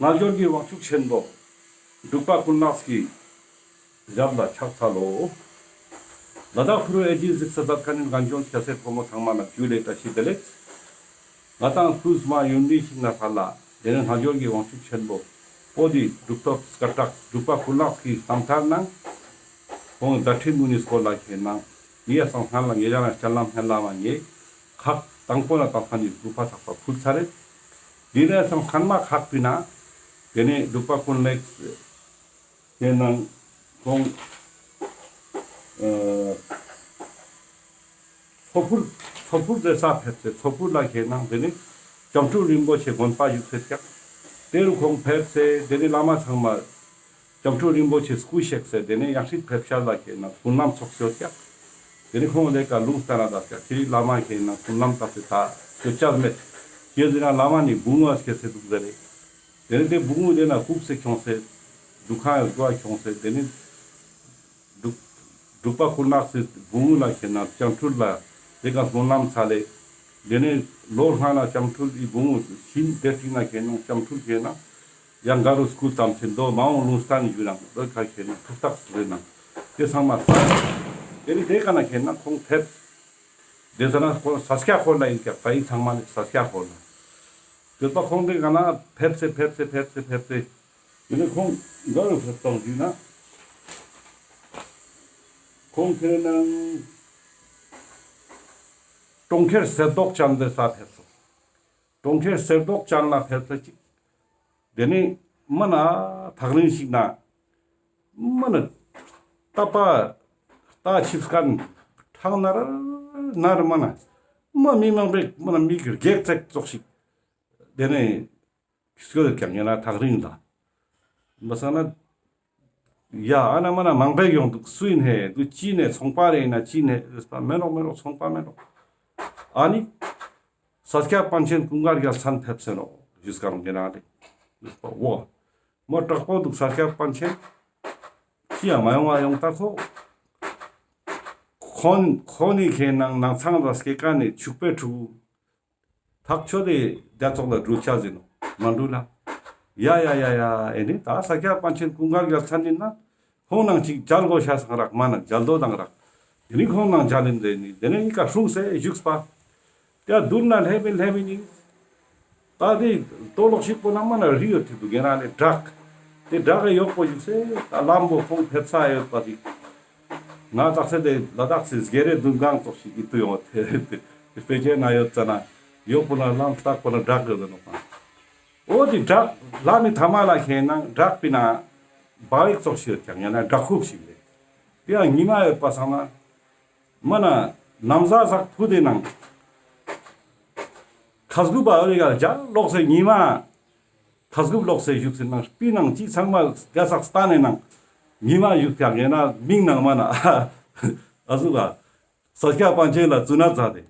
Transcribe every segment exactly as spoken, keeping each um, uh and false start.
རྣལ་འབྱོར་གྱི་དབང་ཕྱུག་ཆེན་པོ་འབྲུག་པ་ཀུན་ལེགས་ཀྱི་ཞབས་ལ་ཕྱག་འཚལ་ལོ། ལ་དྭགས་ཕུ་རུ་ཨེ་ཇི་གཟིགས་ས་མཛད་མཁན་ནི་རྒན་གཞོན་སྐྱ་སེར་ཕོ་མོ་ཚང་མ་ལ་ཇུ་ལེ་བཀྲ་ཤིས་བདེ་ལེགས། ང་དང་སྐུ་མ་ཡོན་ཏན་ཞིག་ན་ཐ་ལ་དེ་ནས་རྣལ་འབྱོར་གྱི་དབང་ཕྱུག་ཆེན་པོ་པོ་ཏི་གྲུབ་ཐོབ་སྐད་གྲགས་འབྲུག་པ་ཀུན་ལེགས་ཀྱི་རྣམ་ཐར་ནང་ཁོང་མཛད་འཕྲིན་ཀུན་ནི་སྐོར་ལ་ཁེ་ནང་ངེ་ཡ་སང་སྔན་ལ་ངེ་ཡ་ན་སྤྱན་ལམ་སྔན་ལ་མ་ངེ་ཁག་དང་པོ་ན་དང་ཁ་ནི་དགུ་པ་ཚགས་པ་ཕུལ་ཚར་རེད། དེ་ནས་སང་སྔན་མ་ཁག་པི་ན་དེ་ནས་འབྲུག་པ་ཀུན་ལེགས་ཁེ་ནང་ཁོང་ཨ་ཚོ་ཕུར་ཚོ་ཕུར་རེ་ས་ཕེབས་སེ་ཚོ་ཕུར་ལ་ཁེ་ནང་དེ་ནས་ལྕམ་ཕྲུག་རིན་པོ་ཆེ་དགོན་པ་བཞུགས་སེ་ཀྱག། དེ་རུ་ཁོང་ཕེབས་སེ་དེ་ནས་བླ་མ་ཚང་མ་ལྕམ་ཕྲུག་རིན་པོ་ཆེ་སྐུ་གཤེགས་སེ་དེ་ནས་ཡང་སྲིད་ཕེབས་ཤར་ལ་ཁེ་ནང་སྨོན་ལམ་ཚོགས་ཤོར་ཀྱག། དེ་ནས་ཁོང་ལས་ཀ་ལུང་བསྟན་ན་དག་ཀྱག་ཁྱེད་རིགས་བླ་མ་ཁེ་ནང་སྨོན་ལམ་བཏབ་སེ་ད་སྐྱོད་ཅག་མེད། ཁྱེད་ཟེར་ན་བླ་མ་ནི་བུང་བ་སྐྱེས་སེ་འདུག་ཟེར་རེད། དེ་ནས་དེ་བུང་བ་དེ་ན་ཁུག་སེ་ཁྱོངས་སེ་འདུག་ཁང་ཡོད་གོ་ཁྱོངས་སེ་དེ་ནས་འབྲུག་འབྲུག་པ་ཀུན་ལེགས་སི་བུ་མོ་ལ་ཁེ་ན་ལྕམ་ཕྲུག་ལ་དེ་ག་སྨོན་ལམ་ཚ་ལེ། དེ་ནས་ལོ་ལྔ་ན་ལྕམ་ཕྲུག་གི་བུ་མོ་ཤིན་ཏེ་ཐིག་ན་ཁེ་ན་ལྕམ་ཕྲུག་ཁེ་ན་ཡང་ག་རུ་སྐུ་བལྟམས་ཆེན་དོ་མ་འོངས་ལུང་བསྟན་ཡུལ་ནང་ལོ་ཁ་ཁེ་ན་ཐུགས་ཐག་རེ་ནང་དེ་ཚང་མ་ས་དེ་ནས་དེ་ག་ན་ཁེ་ན་ཁོང་ཐེབས་དེ་ཚ་ན་ཁོང་ས་སྐྱ་ཁོར་ལ་ཡིན་ཀྱག་པ་ཡིན་ཚང་མ་ནི་ས་སྐྱ་ཁོར་ལ་དེ་པ་ཁོང་དེ་ག་ན་ཕེབས་སེ་ཕེབས་སེ་ཕེབས་སེ་ཕེབས་སེ། དེ་ནས་ཁོང་ག་རུ་ཕེབས་སོང་ཞུས་ན། ཁོང་ཁེ་ནང་གྲོང་ཁྱེར་གསེར་མདོག་ཅན་དེ་ས་ཕེབས་སོང་། གྲོང་ཁྱེར་གསེར་མདོག་ཅན་ལ་ཕེབས་ས་ཅིག། དེ་ནས་མ་ན་ཐག་རིང་ཞིག་ན་མ་ན་རྟ་པ་རྟ་ཆིབས་ཁན་ཁྲག་ནར་ནར་མ་ན་མ་མི་མང་པོ་མ་ན་མི་གི་རྒྱལ་ཚེག་ཙོགས་ཤིག། དེ་ནས་སྐྱོད་ཀྱང་ཡིན་ན་ཐག་རིང་ལ། མ་སང་ན། ཡ་ཨ་ན་མ་ན་མང་པོ་ཡོང་འདུག་སུ་ཡིན་ཧེ་འདུག་ཅི་ནས་ཚོང་པ་རེ་ཡིན་ན་ཅི་ནས་ཨེ་སྤ་མེ་ནོག་མེ་ནོག་ཚོང་པ་མེ་ནོག། ཨ་ནི། ས་སྐྱ་པཎ་ཆེན་ཀུན་དགའ་རྒྱལ་མཚན་ཕེབས་སེ་ནོག་ཞུས་ཀ་རུང་ཡིན་ན་རེ། ཨེ་སྤ་འོ། མ་དྲག་པོ་འདུག་ས་སྐྱ་པཎ་ཆེན། ཅི་ཡང་མ་ཡོང་བ་ཡོང་ད་ཁོ། ཁོ་ཁོ་ནི་ཁེ་ནང་ནང་ཚང་ལ་སྐྱེ་ཀ་ནི་ཕྱུག་པའི་ཕྲུ་གུ། ཐག་ཆོད་དེ་རྒྱ་ཚོགས་ལ་འགྲུལ་ཆ་ཟིན་ནོ་མ་འགྲུལ་ལ། ཡ་ཡ་ཡ་ཡ་ཨེ་ནི་ད་ས་སྐྱ་པཎ་ཆེན་ཀུན་དགའ་རྒྱལ་མཚན་ཡིན་ན་ཁོང་ནང་ཅིག་མཇལ་དགོས་ཤ་སང་རག་མ་ན་མཇལ་དོ་དང་རག། དེ་ནི་ཁོང་ནང་མཇལ་ཡིན་དེ་ནི་དེ་ནི་ཡི་ཀ་སྲུང་སེ་བཞུགས་པ། དེ་བདུན་ན་ལྷེ་མི་ལྷེ་མི་ནི། ད་དེ་ལྟོ་ལོག་ཞིག་པོ་ན་མ་ན་རི་ཡོད་དེ་འདུག་ཡིན་ན་ལེ་བྲག། དེ་བྲག་གི་ཡོག་པོ་བཞུགས་སེ་ད་ལམ་པོ་ཁོང་ཕེབས་ས་ཡོད་པ་དེ། ང་ཏག་སེ་དེ་ལ་དྭགས་སི་སྒེར་རེ་བདུན་གང་ཙོགས་ཤིག་ཡིད་དུ་ཡོང་བ་དེ་དཔེ་ཆའི་ནང་ཡོད་ཙ་ན་ཡོག་པོ་ན་ལམ་ལྟག་པོ་ན་བྲག་ཡོད་དེ་ནོག་པ། འོ་དེ་བྲག་ལ་མི་ཐ་མ་ལ་ཁེ་ནང་བྲག་པི་ན་བ་ཡིག་ཙོགས་ཤིག་ཡོད་ཀྱང་ཡང་ན་བྲག་ཁུག་ཞིག་རེད། དེ་ཡང་ཉི་མ་ཡོད་པ་སང་ན་མ་ན་ནམ་བཟའ་ཟག་ཕུ་དེ་ནང་ཁ་སྒུབ་པ་འོ་རེ་ག་ལ་ཇ་ལོག་སེ་ཉི་མ། ཁ་སྒུབ་ལོག་སེ་བཞུགས་སེ་ནང་སྤི་ནང་ཅི་ཚང་མ་རྒྱ་སག་སྟན་ནས་ནང་ཉི་མ་བཞུགས་ཀྱང་ཡིན་ན་མིང་ནང་མ་ན་ཨ་ཟུག་ག་ས་སྐྱ་པཎ་ཆེན་ལ་བཙུན་ན་མཛད་དེ།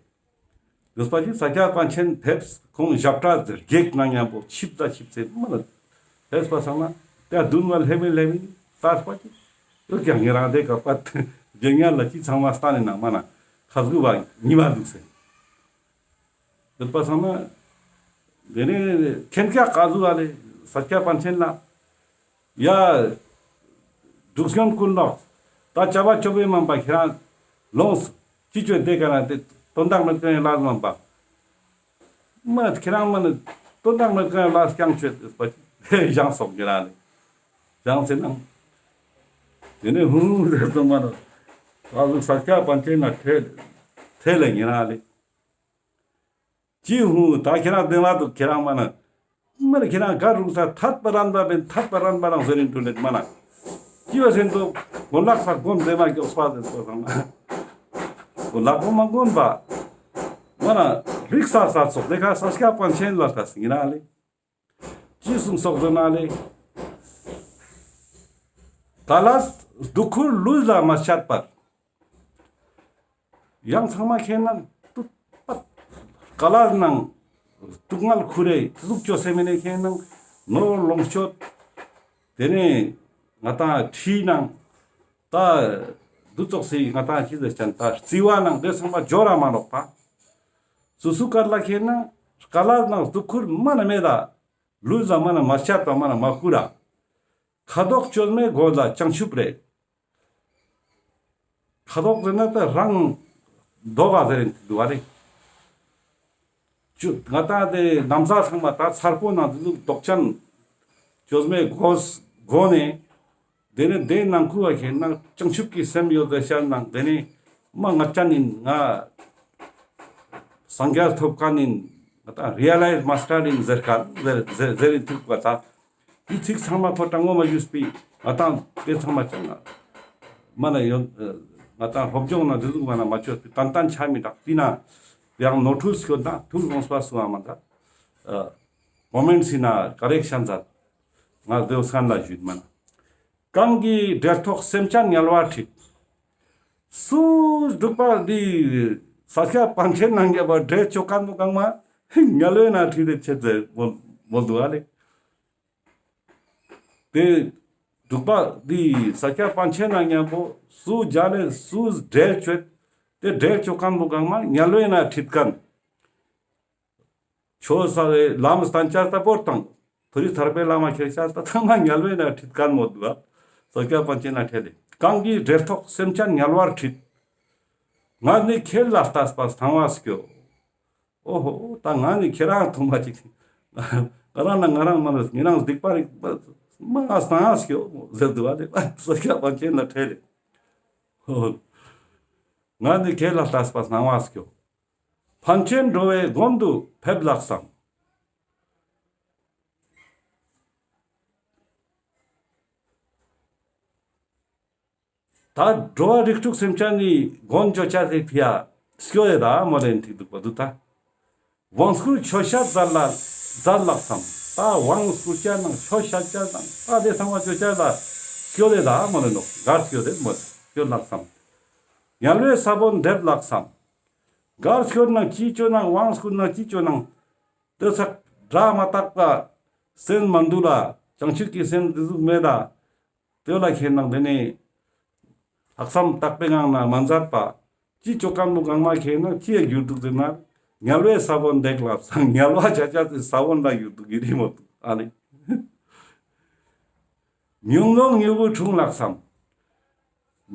ཡོད་པ་ཅི་ས་སྐྱ་པཎ་ཆེན་ཕེབས་ཁོང་ཞབས་ཁྲ་རྒྱག་ན་མཉམ་པོ་ཆིབས་ད་ཆིབས་སེ་མ་ན་ཕེབས་པ་སང་ན་དེ་བདུན་བ་ལྷེ་མི་ལྷེ་མི་ལྟར་པ་ཅི་ཡོད་ཀྱང་ཡིན་རང་དེ་ག་པ་རྒྱ་ཉལ་ལ་ཅི་ཚང་མ་སྟན་ནས་ནང་མ་ན་ཁ་སྒུབ་པ་ཉི་མ་འདུག་སེ། ཡོད་པ་སང་ན། དེ་ནས་མཁྱེན་ཀྱག་ག་ཟུག་ཨ་ལེ་ས་སྐྱ་པཎ་ཆེན་ལ། ཡ། འབྲུག་སྐྱོང་ཀུན་ལོག། ད་བྱ་བ་བཅོ་བའི་མམ་པ་ཁྱེད་རང་ལོངས། ཅི་བཅོས་དེ་ག་ན་དེ་དོན་དག་མེད་ཀ་ཡང་ལ་མམ་པ། མ་ཁྱེད་རང་མ་ནི་དོན་དག་མེད་ཀ་ཡང་ལ་སྐྱང་བཅོས་དེ་པ་ཅི་དེ་བཞེངས་སོང་ཁྱེད་རང་ལེ། བཞེངས་ཟེར་ན། དེ་ནས་ཧུང་ཧུང་ཟེར་སོང་མ་ནོ། ད་ཟུག་ས་སྐྱ་པཎ་ཆེན་ལ་ཁྲེལ་ཁྲེལ་ལེ་ཉེ་རང་ལེ། ཅི་ཧུ་ད་ཁྱེད་རང་བདེན་པ་འདུག་ཁྱེད་རང་མ་ན། མ་ན་ཁྱེད་རང་ག་རུང་ས་ཐད་པ་རན་པ་བན་ཐད་པ་རན་པ་རང་ཟེར་རིན་འགྲོ་ལེད་མ་ན། ཅི་བ་སེན་ཏོ་གོན་ལག་ས་གོན་བདེ་མ་མགྱོགས་པ་ཟེར་སོ་སང་ན། གོན་ལག་གོན་མ་གོན་པ། མ་ན་རིག་ས་ས་ཚོགས་དེ་ཁ་ས་སྐྱ་པཎ་ཆེན་ལ་ལྟ་སི་ཡིན་ན་ལེ། ཅི་གསུངས་སོག་ཟེར་ན་ལེ། ཀ་ལས་སྡུག་ཁུར་ལུས་ལ་མ་བཤད་པར། ཡང་ཚང་མ་ཁེ་ན་ཏུ་པ། ཀ་ལས་ནང་སྡུག་བསྔལ་ཁུར་རེ་ཟུག་ཅོ་སེ་མེ་ནེ་ཁེ་ན་ནོར་ལོངས་སྤྱོད། དེ་ནས་ང་ཏང་ཁྲིའི་ནང་ད་འདུ་ཚོགས་སི་ང་ཏང་ཅི་ཟེར་ཅན་ད་རྩི་བ་ནང་དེ་ཚང་མ་འབྱོར་ར་མ་ནོག་པ། སུ་སུ་ཀར་ལ་ཁེ་ན་ཀ་ལས་ནང་སྡུག་ཁུར་མ་ན་མེད་ད། ལུས་ལ་མ་ན་མ་ཆད་པ་མ་ན་མ་ཁུར་ར། ཁ་དོག་བཅོས་མའི་གོས་ལ་བྱང་ཆུབ་རེ། ཁ་དོག་ཟེར་ན་ད་རང་མདོག་ག་ཟེར་རིན་འདུག་བ་རེད། ཅུ་ང་ཏང་དེ་ན་བཟའ་ཚང་མ་ད་མཚར་པོ་ནང་དེ་ཟུག་མདོག་ཅན་བཅོས་མའི་གོས་གོན་ནས། དེ་ནས་དེ་ནང་ཁུ་བ་ཁེ་ན་བྱང་ཆུབ་ཀྱི་སེམས་ཡོད་དེ་ཤར་ནང་དེ་ནས་མ་ང་ཅན་ཡིན། ང་སངས་རྒྱས་ཐོབ་མཁན་ཡིན། ང་ད་རི་ཡ་ལའིཛ་མ་སི་ཊར་ཡིན་ཟེར་ཁ་ཟེར་ཟེར་ཟེར་ཡིན་ཐུག་པ་ད། དེ་ཚིག་ཚང་མ་ཕོ་བྲང་ངོ་མ་ཞུས་པའི་ང་ཏང་དེ་ཚང་མ་ཅང་མ་ན་ཡོད། ང་ཏང་སློབ་སྦྱོང་ན་དེ་ཟུག་མ་ན་མ་ཆོད་པའི་ཏན་ཏན་ཆ་མི་དྲག་དེ་ན་ཡང་ནོར་འཁྲུལ་སྐྱོད་ན་ཐུགས་དགོངས་པ་སུ་ཨ་མ་ད། ཀོ་མེན་ཊི་སི་ན་ཀ་རེག་ཤན་མཛད། ང་དེའོ་སན་ལ་ཞུས་མ་ན། གང་གིས་འབྲེལ་ཐོགས་སེམས་ཅན་དམྱལ་བར་ཁྲིད། སུ་འབྲུག་པ་འདི་ས་སྐྱ་པཎ་ཆེན་ནང་རྒྱབ་པ་འབྲེལ་ཆོག་མཁན་པོ་གང་མ་དམྱལ་བའི་ནང་ཁྲིད་དེ་ཆེད་ཟེར་མོལ་མོལ་འདུག་ཨ་ལེ། དེ་འབྲུག་པ་འདི་ས་སྐྱ་པཎ་ཆེན་ནང་མཉམ་པོ་སུ་མཇལ་ལེ་སུ་འབྲེལ་ཆོད་དེ་འབྲེལ་ཆོག་མཁན་པོ་གང་མ་དམྱལ་བའི་ནང་ཁྲིད་མཁན། ཆོས་ས་ལམ་སྟན་ཅ་ལྟ་བོར་དང་། ཐུ་རི་ཐར་པའི་བླ་མ་ཁྱེར་ཅ་ལྟ་ཚང་མ་དམྱལ་བའི་ནང་ཁྲིད་མཁན་མོ་འདུག་ཨ། ས་སྐྱ་པཎ་ཆེན་ན་ཁྲིད་དེ། གང་གིས་འབྲེལ་ཐོགས་སེམས་ཅན་དམྱལ་བར་ཁྲིད། ང་ནི་ཁྱེད་ལ་ལྟས་པ་སྣང་བ་སྐྱོ། ཨོ་ཧོ། ད་ང་ནི་ཁྱེད་རང་མཐོང་མ་ཅིག་ང་རང་ན་ང་རང་མ་ནི་ངེད་རང་སྡིག་པ་རིག་པ་མ་ང་སྣང་བ་སྐྱོ་ཟེར་འདུག་ཨ། དེ་ས་སྐྱ་པཎ་ཆེན་ལ་ཁྲིད་དེ། ཨོ། ང་ནི་ཁྱེད་ལ་ལྟས་པ་སྣང་བ་སྐྱོ། ཕན་ཆད་འགྲོ་བའི་མགོན་དུ་ཕེབས་ལགས་སམ། ད་འགྲོ་བ་རིགས་དྲུག་སེམས་ཅན་ནི་མགོན་ཅོ་ཅ་ཟེར་ཕི་ཡ་སྐྱོད་དེ་ད་མོལ་ལེན་ཐིག་འདུག་པ་འདུག་ད། དབང་བསྐུར་མཆོད་བཤད་མཛད་ལ་མཛད་ལགས་སམ། ད་དབང་བསྐུར་ཅ་ནང་མཆོད་བཤད་ཅ་ནང་ད་དེ་ཚང་མ་ཅོ་ཅ་ལ་སྐྱོད་དེ་ད་མོལ་ལེན་ནོག་གར་སྐྱོད་དེ་མོལ་སྐྱོད་ལགས་སམ། དམྱལ་བའི་ས་བོན་འདེབས་ལགས་སམ། གར་སྐྱོད་ནང་ཅི་ཅོ་ནང་དབང་བསྐུར་ནང་ཅི་ཅོ་ནང་། དེ་ཚག་སྒྲ་མ་དག་པ་སེམས་མ་འདུལ་ལ་བྱང་ཆུབ་ཀྱི་སེམས་དེ་ཟུག་མེད་ལ། དེ་ལ་ཁེ་ནང་དེ་ནས་ལྷག་བསམ་དག་པའི་ངང་ན་མ་མཛད་པ། ཅི་ཅོ་མཁན་པོ་གང་མ་ཁེ་ནང་ཅི་ཡ་གྱུར་འདུག་ཟེར་ན། དམྱལ་བའི་ས་བོན་འདེབས་ལགས་སམ། དམྱལ་བ་ཆ་ཆ་དེ་ས་བོན་ལ་གྱུར་འདུག་ཡིན་རི་མོ་འདུག་ཨ་ནི། ཉོན་མོངས་མྱུ་གུ་འཁྲུངས་ལགས་སམ།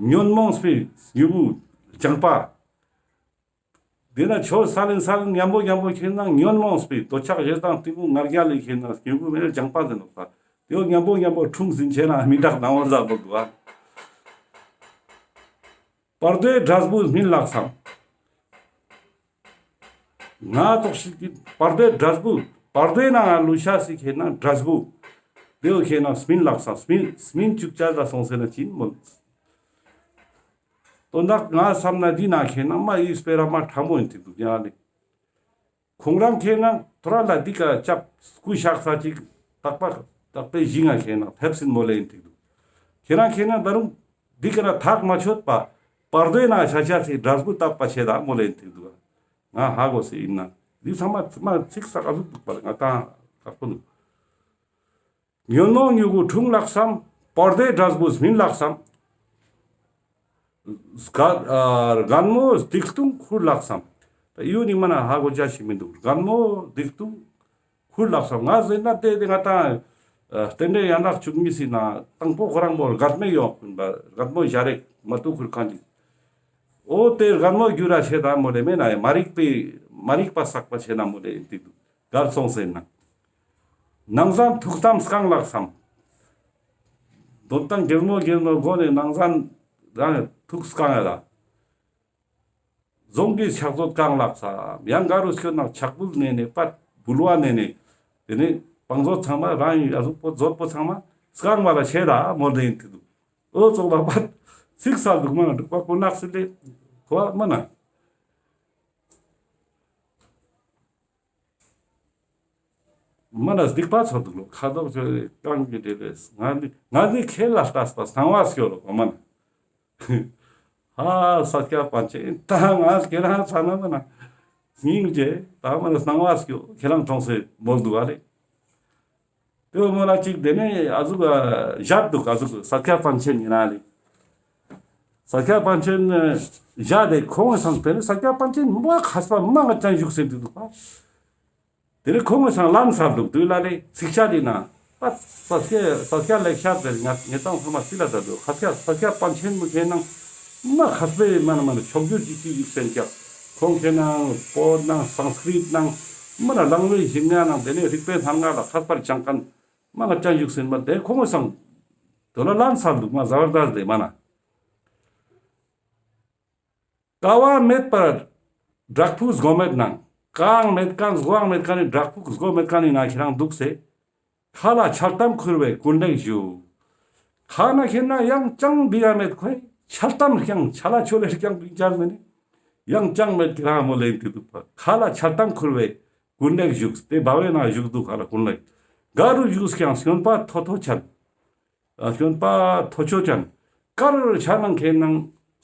ཉོན་མོངས་པའི་མྱུ་གུ་ལྗང་པ། དེ་ན་ཆོས་སལ་ལེན་སལ་ལེན་མཉམ་པོ་མཉམ་པོ་ཁེ་ན་ཉོན་མོངས་པའི་འདོད་ཆགས་ཞེ་སྡང་གཏི་མུག་ང་རྒྱལ་ལས་ཁེ་ན་མྱུ་གུ་མེ་ལྗང་པ་ཟེར་ནོག་ད། དེ་བོ་མཉམ་པོ་མཉམ་པོ་འཁྲུངས་ཟིན་ཆེ་ན་མི་དྲག་ནང་བ་ཟ་བོ་འདུག་ཨ། བར་དོའི་འབྲས་བུ་སྨིན་ལགས་སམ། ང་ཙོགས་ཤིག་གི་བར་དོའི་འབྲས་བུ་བར་དོའི་ནང་ལུས་ཤ་སི་ཁེ་ན་འབྲས་བུ་དེ་བོ་ཁེ་ན་སྨིན་ལགས་སམ། སྨིན་སྨིན་ཅུག་ཅ་ལ་སོང་ཟེར་ན་ཅི་ཡིན་མོལ། དོན་དག་ང་བསམ་ན་འདི་ན་ཁེ་ན་མ་ཡི་སྤེ་ར་མ་ཕྲ་མོ་ཡིན་ཐིག་འདུག་ཡང་ལེ། ཁོང་རང་ཁེ་ན་ཐོ་ར་ལ་འདི་ཀ་ཅབ་སྐུ་ཤག་ས་ཅིག་དག་པ་དག་པའི་གཞི་ང་ཁེ་ན་ཕེབས་སིན་མོལ་ལེ་ཡིན་ཐིག་འདུག་ཁེ་རང་ཁེ་ན་ད་རུང་འདི་ཀ་ན་ཐག་མ་ཆོད་པ་བར་དོའི་ན་ཤ་ཤ་སི་འབྲས་བུ་བཏབ་པ་ཆེ་ད་མོལ་ལེ་ཡིན་ཐིག་འདུག་ང་ཧ་གོ་སེ་ཡིན་ན་འདི་ཚང་མ་ཚིག་ས་ཨ་ཟུག་འདུག་པ་ང་ཏང་དག་པོ་འདུག་ཉོན་མོངས་མྱུ་གུ་འཁྲུངས་ལགས་སམ། བར་དོའི་འབྲས་བུ་སྨིན་ལགས་སམ། སྒ་ཨ་རྒན་མོ་སྡིག་ལྟུང་ཁུར་ལགས་སམ། ད་ཡུ་ནི་མ་ན་ཧ་གོ་ཅ་ཞིག་མི་འདུག་རྒན་མོ་སྡིག་ལྟུང་ཁུར་ལགས་སམ། ང་ཟེར་ན་དེ་དེ་ང་ཏང་ཨ་རྟེན་འབྲེལ་ཡན་ལག་བཅུ་གཉིས་སི་ན་དང་པོ་ཁོ་རང་མོ་རྒད་མོ་ཡོང་པིན་པ་རྒད་མོ་ཞག་རེ་མ་ཏུ་ཁུར་ཁན་ཅིག་འོ་དེ་རྒན་མོ་གྱུར་ར་ཆེ་ད་མོ་ལེ་མེ་ན་མ་རིག་པའི་མ་རིག་པ་བསགས་པ་ཆེ་ན་མོ་ལེ་ཡིན་ཏིག་འདུག་གར་སོང་ཟེར་ན། ནང་ཟན་ཐུགས་དམ་བསྐང་ལགས་སམ། དོན་དང་གེར་མོ་གེར་མོ་སྒོ་ནས་ནང་ཟན་རང་ཐུགས་བསྐང་ཡ་ལ། རྫོང་གི་ཕྱག་མཛོད་བསྐང་ལགས་སམ། ཡང་ག་རུ་སྐྱོད་ན་ཕྱག་འབུལ་ནས་ནས་པད་འབུལ་བ་ནས་ནས། དེ་ནས་བང་མཛོད་ཚང་མ་རང་ཡུལ་ཨ་ཟུག་པོ་མཛོད་པོ་ཚང་མ་བསྐང་བ་ལ་ཆེ་ལ་མོ་ལེ་ཡིན་ཏིག་འདུག་འོ་ཙོགས་ལ་པད་ཚིག་སལ་འདུག་མ་ན་འདུག་པ་པོ་ནག་སི་ལེ་གོ་བ་མ་ན། མ་ན་སྡིག་པ་ཚོ་འདུག་ལོ། ཁ་དོག་ཚོ་གང་གི་འདྲེ་རེད། ང་ནི་ང་ནི་ཁྱེད་ལ་ལྟས་པ་སྣང་བ་སྐྱོ་ལོ་མ་ན། ཧ་ས་སྐྱ་པཎ་ཆེན་ད་ང་ཁྱེད་རང་ཚ་ན་མ་ན་སྙིང་རྗེ་ད་མ་ན་སྣང་བ་སྐྱོ་ཁྱེད་རང་མཐོང་སེ་མོལ་འདུག་ཨ་ལེ། དེ་མོ་ལ་ཅིག་དེ་ནས་ཨ་ཟུག་བཞག་འདུག་ཨ་ཟུག་ས་སྐྱ་པཎ་ཆེན་ཡིན་ན་ལེ། ས་སྐྱ་པཎ་ཆེན་བཞག་དེ་ཁོང་སང་དེ་ནས་ས་སྐྱ་པཎ་ཆེན་མ་མཁས་པ་མ་ང་ཅང་བཞུགས་སེ་འདུག་པ། དེ་རིང་ཁོང་གི་སང་ལན་སལ་འདུག་དུས་ལ་ལེ་ཚིག་ཆ་དེ་ན་ད་ས་སྐྱ་ས་སྐྱ་ལེགས་བཤད་དེ་ང་ངེ་ཏང་ཚང་མ་སི་ལ་ད་འདུག་ས་སྐྱ་ས་སྐྱ་པཎ་ཆེན་མོ་ཁེ་ནང་མ་ཁ་སྤེ་མ་ན་མ་ན་ཆོག་རྒྱུ་ཅིག་ཅིག་ཡིག་སེན་ཀྱག་ཁོང་ཁེ་ནང་བོད་ནང་སང་སྐྲིད་ནང་མ་ན་ལང་བའི་ཞིང་ང་ནང་དེ་ནས་རིག་པའི་སྣང་ང་ལ་ཁ་སྤར་ཅང་ཁན་མ་ན་ཅང་ཡིག་སེན་མ་དེ་ཁོང་གི་སང་དོ་ལ་ལན་སལ་འདུག་མ་ཟ་བར་དཱས་དེ་མ་ན། ཀ་བ་མེད་པར་བྲག་ཕུག་སྒོ་མེད་ནང་། ཀའང་མེད་ཁན་སྒོའང་མེད་ཁན་ནི་བྲག་ཕུག་སྒོ་མེད་ཁན་ནི་ན་ཁྱེ་རང་འདུག་སེ། ཁ་ལ་ཆལ་གཏམ་ཁུར་བའི་ཀུན་ལེགས་བཞུགས། ཁ་ན་ཁེ་ན་ཡང་ཅང་བི་ཡ་མེད་ཁོས་ཆལ་གཏམ་རྐྱང་ཆ་ལ་ཆོ་ལེ་རྐྱང་བི་ཅར་མེ་ནི། ཡང་ཅང་མེད་ཁྱེ་རང་མོ་ལེན་ཏེ་འདུག་པ། ཁ་ལ་ཆལ་གཏམ་ཁུར་བའི་ཀུན་ལེགས་བཞུགས། དེ་བ་བའི་ནང་བཞུགས་འདུག་ཁ་ལ་ཀུན་ལེགས། ག་རུ་བཞུགས་ཀྱང་སྨྱོན་པ་ཐོ་ཐོ་ཆན། ཨ་སྨྱོན་པ་ཐོ་ཆོ་ཅན། གར་ཆ་ནང་ཁེ་ནང་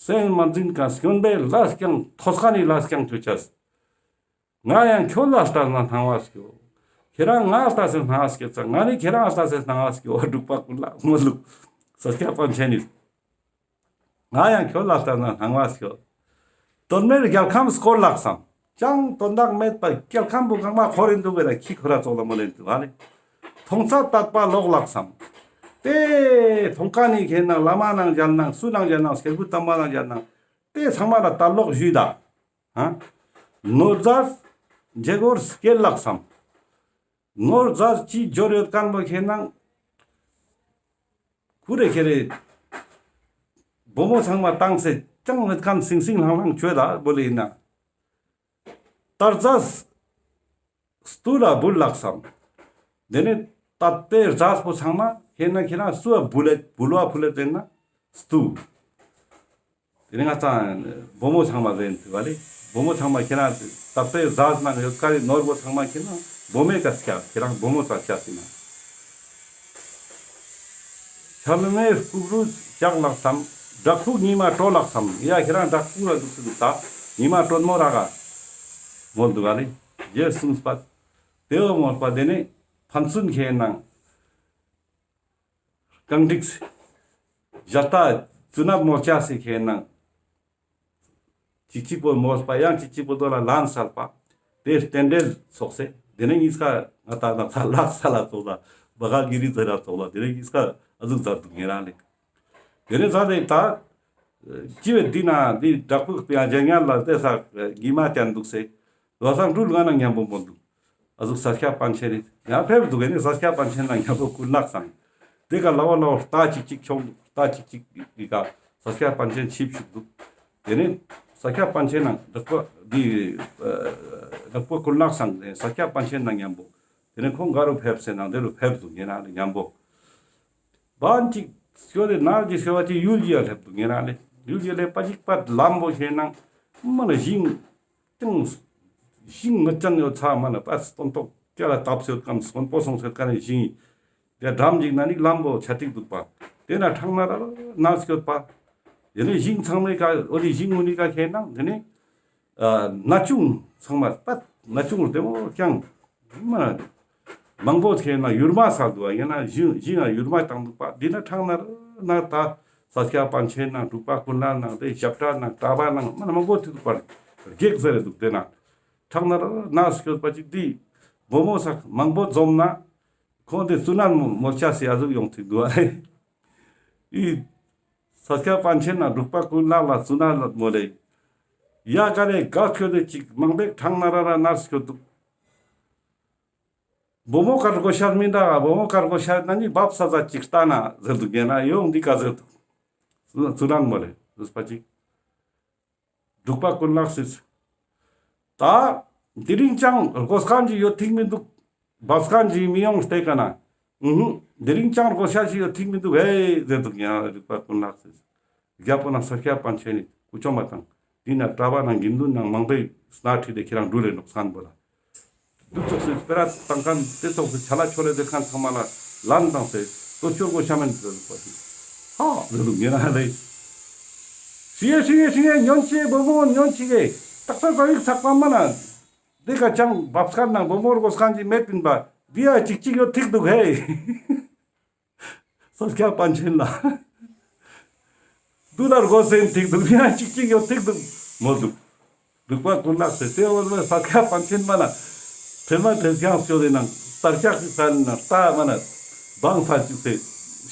སེམས་མ་འཛིན་ཀ་སྨྱོན་པའི་ལས་ཀྱང་ཐོས་ཁན་ནི་ལས་ཀྱང་ཆོ་ཅས། ང་ཡང་ཁྱོད་ལ་ལྟས་ན་སྣང་བ་སྐྱོ། ཁྱེ་རང་ང་ལྟས་སེ་སྣང་བ་སྐྱོ་ཙ་ང་ནི་ཁྱེ་རང་ལྟས་སེ་སྣང་བ་སྐྱོ་འདུག་པ་ཀུན་ལ་མོ་ལུག་ས་སྐྱ་པཎ་ཆེན་ནི། ང་ཡང་ཁྱོད་ལ་ལྟས་ན་སྣང་བ་སྐྱོ། དོན་མེད་རྒྱལ་ཁམས་སྐོར་ལགས་སམ། ཅང་དོན་དག་མེད་པ་རྒྱལ་ཁམས་པོ་གང་མ་འཁོར་རིན་འདུག་གི་ལ་ཁྱི་ཁོ་ར་ཙོགས་ལ་མོ་ལེན་འདུག་ཨ་ལེ། མཐོང་ཚད་དད་པ་ལོག་ལགས་སམ། དེ་མཐོང་ཁན་ནི་ཁེ་ནང་བླ་མ་ནང་མཇལ་ནང་སུ་ནང་མཇལ་ནང་སྐྱེས་བུ་དམ་པ་ནང་མཇལ་ནང་དེ་ཚང་མ་ལ་དད་ལོག་ཞུས་ད། ཧ། ནོར་རྫས་འཇེ་གོར་སྐྱེལ་ལགས་སམ། ནོར་རྫས་ཅི་འབྱོར་ཡོད་ཁན་པོ་ཁེ་ནང་ཁུ་རེ་ཁེ་རེ་བུ་མོ་ཚང་མ་བཏང་སེ་ཅང་མེད་ཁན་སིང་སིང་ལྷང་ལྷང་བཅོས་ད་བོ་ལེ་ཡིན་ན། དར་རྫས་སྟུ་ལ་འབུལ་ལགས་སམ། དེ་ནས་དད་པའི་རྫས་པོ་ཚང་མ་ཁེ་ན་ཁེ་ན་སུ་བ་འབུལ་ལེ་འབུལ་བ་ཕུལ་ལེ་དེ་ན་སྟུ། དེ་ནས་ང་ཚང་བུ་མོ་ཚང་མ་ཟེར་ཏེ་བ་ལེ། བུ་མོ་ཚང་མ་ཁེ་ན་དད་པའི་རྫས་ནང་ཡོད་ཀ་རི་ནོར་བུ་ཚང་མ་ཁེ་ན་བུ་མོའི་ཀ་སྐྱ་ཁེ་རང་བུ་མོ་ཚ་སྐྱ་ཟིན་ན། ཤ་ལུ་མའི་ལྐུགས་རུ་ལྕགས་ལགས་སམ། བྲག་ཕུག་ཉི་མ་དྲོ་ལགས་སམ། ཡ་ཁྱེ་རང་བྲག་ཕུག་ལ་འདུག་སེ་འདུག་ད། ཉི་མ་དྲོན་མོ་ར་ག་མོལ་འདུག་ག་ལེ། རྗེས་གསུངས་པ། དེ་བོ་མོལ་པ་དེ་ནི་ཕན་ཚུན་ཁེ་ནང་གང་འགྲིག་ཞལ་ལྟ་བཙུན་ནད་མོལ་ཆ་སི་ཁེ་ནང་། ཅིག་ཅིག་པོ་མོལ་པ་ཡང་ཅིག་ཅིག་པོ་དོ་ལ་ལན་སལ་པ། དེ་རྟེན་འབྲེལ་ཚོགས་སེ། དེ་ནས་གཉིས་ཀ་ང་ད་ན་ཚ་ལག་ས་ལ་ཚོགས་ལ་བ་ག་གི་རི་ཚ་ལ་ཚོགས་ལ་དེ་ནས་གཉིས་ཀ་ཨ་ཟུག་མཛད་འདུག་ཉེ་རང་ལེ། དེ་ནས་མཛད་དེ་ད་ཅི་བས་འདི་ན་འདི་བྲག་ཕུག་པའི་ཨ་ཇ་ཉལ་ལ་བལྟས་ས་ཉི་མ་ཅན་འདུག་སེ། བ་སང་འགྲུལ་ང་ན་མཉམ་པོ་མོལ་འདུག་ཨ་ཟུག་ས་སྐྱ་པཎ་ཆེན་ནི་ཡང་ཕེབས་འདུག་གས་ནི་ས་སྐྱ་པཎ་ཆེན་ན་མཉམ་པོ་ཀུན་ལེགས་སམ། དེ་ཀ་ལ་བ་ལ་བ་རྟ་ཅིག་ཅིག་ཁྱོང་འདུག་རྟ་ཅིག་ཅིག་གི་ཀ་ས་སྐྱ་པཎ་ཆེན་ཆིབས་ཞུགས་འདུག་དེ་ནས་ས་སྐྱ་པཎ་ཆེན་ན་ལག་པ་འདི་ལག་པ་ཀུན་ལེགས་སམ་ནས་ས་སྐྱ་པཎ་ཆེན་ན་མཉམ་པོ། དེ་ནས་ཁོང་ག་རུ་ཕེབས་སེ་ན་དེ་རུ་ཕེབས་འདུག་ཉེ་རང་ལེ་མཉམ་པོ། བན་ཅིག་སྐྱོ་དེ་ནར་གྱི་སྐྱོ་བ་ཅིག་ཡུལ་གྱི་ཡ་སླེབས་འདུག་ཉེ་རང་ལེ། ཡུལ་གྱི་སླེབས་པ་ཅིག་པ་ལམ་པོ་ཞེ་ནང་མ་ལ་ཞིང་། ཏང་། ཞིང་ངི་ཅན་ཡོད་ཚ་མ་ན་པ་སྟོན་ཐོག་སྐྱ་ལ་བཏབ་སོད་ཀམ་སོན་པོ་སོང་སོད་ཀ་ནས་ཞིང་། དེ་འགྲམ་ཞིག་ན་ནི་ལམ་པོ་ཆ་ཏིག་འདུག་པ། དེ་ན་ཁྲང་ན་ར་ན་སྐྱོད་པ། དེ་ནས་ཞིང་ཚང་མའི་ཀ་འོ་དེ་ཞིང་ངུ་ནི་ཀ་ཁེ་ནང་དེ་ནས། ན་ཆུང་ཚང་མ་པ་ན་ཆུང་རྡེ་མོ་ཀྱང་། མ་མང་པོ་ཁེ་ན་ཡུར་མ་ས་འདུག་ཡིན་ན་ཞིང་ཞིང་ཡུར་མ་བཏང་འདུག་པ། འདི་ན་ཁྲང་ན་ར་ན་ད་ས་སྐྱ་པཎ་ཆེན་ནང་འབྲུག་པ་ཀུན་ལེགས་ནང་དེ་ཞབས་ཁྲ་ནང་གྲྭ་པ་ནང་མ་ན་མང་པོ་ཐུག་པར་རྒྱེག་ཟེར་རེ་འདུག་དེ་ན་ཁྲང་ན་ར་ན་སྐྱོད་པ་ཅིག་འདི་བུ་མོ་ས་མང་པོ་འཛོམས་ན་ཁོང་དེ་བཙུན་ནད་མོ་མོ་ཆ་སི་ཨ་ཟུག་ཡོང་ཐུག་འདུག་ཨ། ཨི་ས་སྐྱ་པཎ་ཆེན་ནང་འབྲུག་པ་ཀུན་ལེགས་ལ་བཙུན་ནད་མོ་ལེ། ཡ་ག་རེ་ག་སྐྱོད་དེ་ཅིག་མང་པོ་ཁྲང་ན་ར་ར་ན་སྐྱོད་འདུག་བུ་མོ་ཀར་གོ་ཤར་མི་འདྲ་བུ་མོ་ཀར་གོ་ཤར་ན་ནི་བབ་ས་ས་ཅིག་ལྟ་ན་ཟེར་འདུག་ཉེ་ན་ཡོང་འདི་ཀ་ཟེར་འདུག་བཙུན་ནད་མོ་ལེ་ཟེར་པ་ཅིག་འབྲུག་པ་ཀུན་ལེགས་སི། ད་དེ་རིང་ཅང་རྒོས་ཁན་ཅིག་ཡོད་ཐིག་མི་འདུག་བབ་ཁན་ཅིག་མི་ཡོང་སྟེ་ཀ་ན། ཨུ་ཧུ། དེ་རིང་ཅང་རྒོས་ཤ་ཅིག་ཡོད་ཐིག་མི་འདུག་ཧེ་ཟེར་འདུག་ཉེ་ན་འབྲུག་པ་ཀུན་ལེགས་སི། རྒྱལ་པོ་ནང་ས་སྐྱ་པཎ་ཆེན་ནི་སྐུ་ཆོ་མ་དང་། འདི་ན་གྲྭ་པ་ནང་དགེ་འདུན་ནང་མང་པོའི་སྣ་ཁྲིད་དེ་ཁྱེད་རང་འགྲུལ་ལེ་ནོག་སན་པོ་ལ། འདུག་ཚོགས་སི་སྤེ་ར་བཏང་ཁན་དེ་ཚོགས་སི་ཆ་ལ་ཆོ་ལེ་དེ་ཁན་ཚང་མ་ལ་ལན་བཏང་སེ་ལོ་ཆོ་གོ་ཤ་མེན་ཟེར་པ་ཞིག་ཧ་ཟེར་འདུག་ཉེ་ན་ལེ། ཤི་ཡེ་ཤི་ཡེ་ཤི་ཡེ་ཉོན་ཅི་བུ་མོ་ཉོན་ཅི་གེ་ཏག་ས་ས་ཡིག་ཚག་པ་མ་ན། དེ་ཀ་ཅང་བབ་ཁན་ནང་བུ་མོ་རྒོས་ཁན་ཅིག་མེད་པིན་པ། འདི་ཡ་ཅིག་ཅིག་ཡོད་ཐིག་འདུག་ཧེ། ས་སྐྱ་པཎ་ཆེན་ལ། དུ་ལ་རྒོས་སེན་ཐིག་འདུག་ཡ་ཅིག་ཅིག་ཡོད་ཐིག་འདུག་མོ་འདུག་འབྲུག་པ་ཀུན་ལེགས་སི་སྟེ་འོ་ས་སྐྱ་པཎ་ཆེན་མ་ན། ཕེ་མ་ཕེ་ཀྱང་སྐྱོད་དེ་ནང་སྟར་ཀྱག་ཅིག་སལ་ནང་ལྟ་མ་ན་བང་སལ་ཅིག་སེ་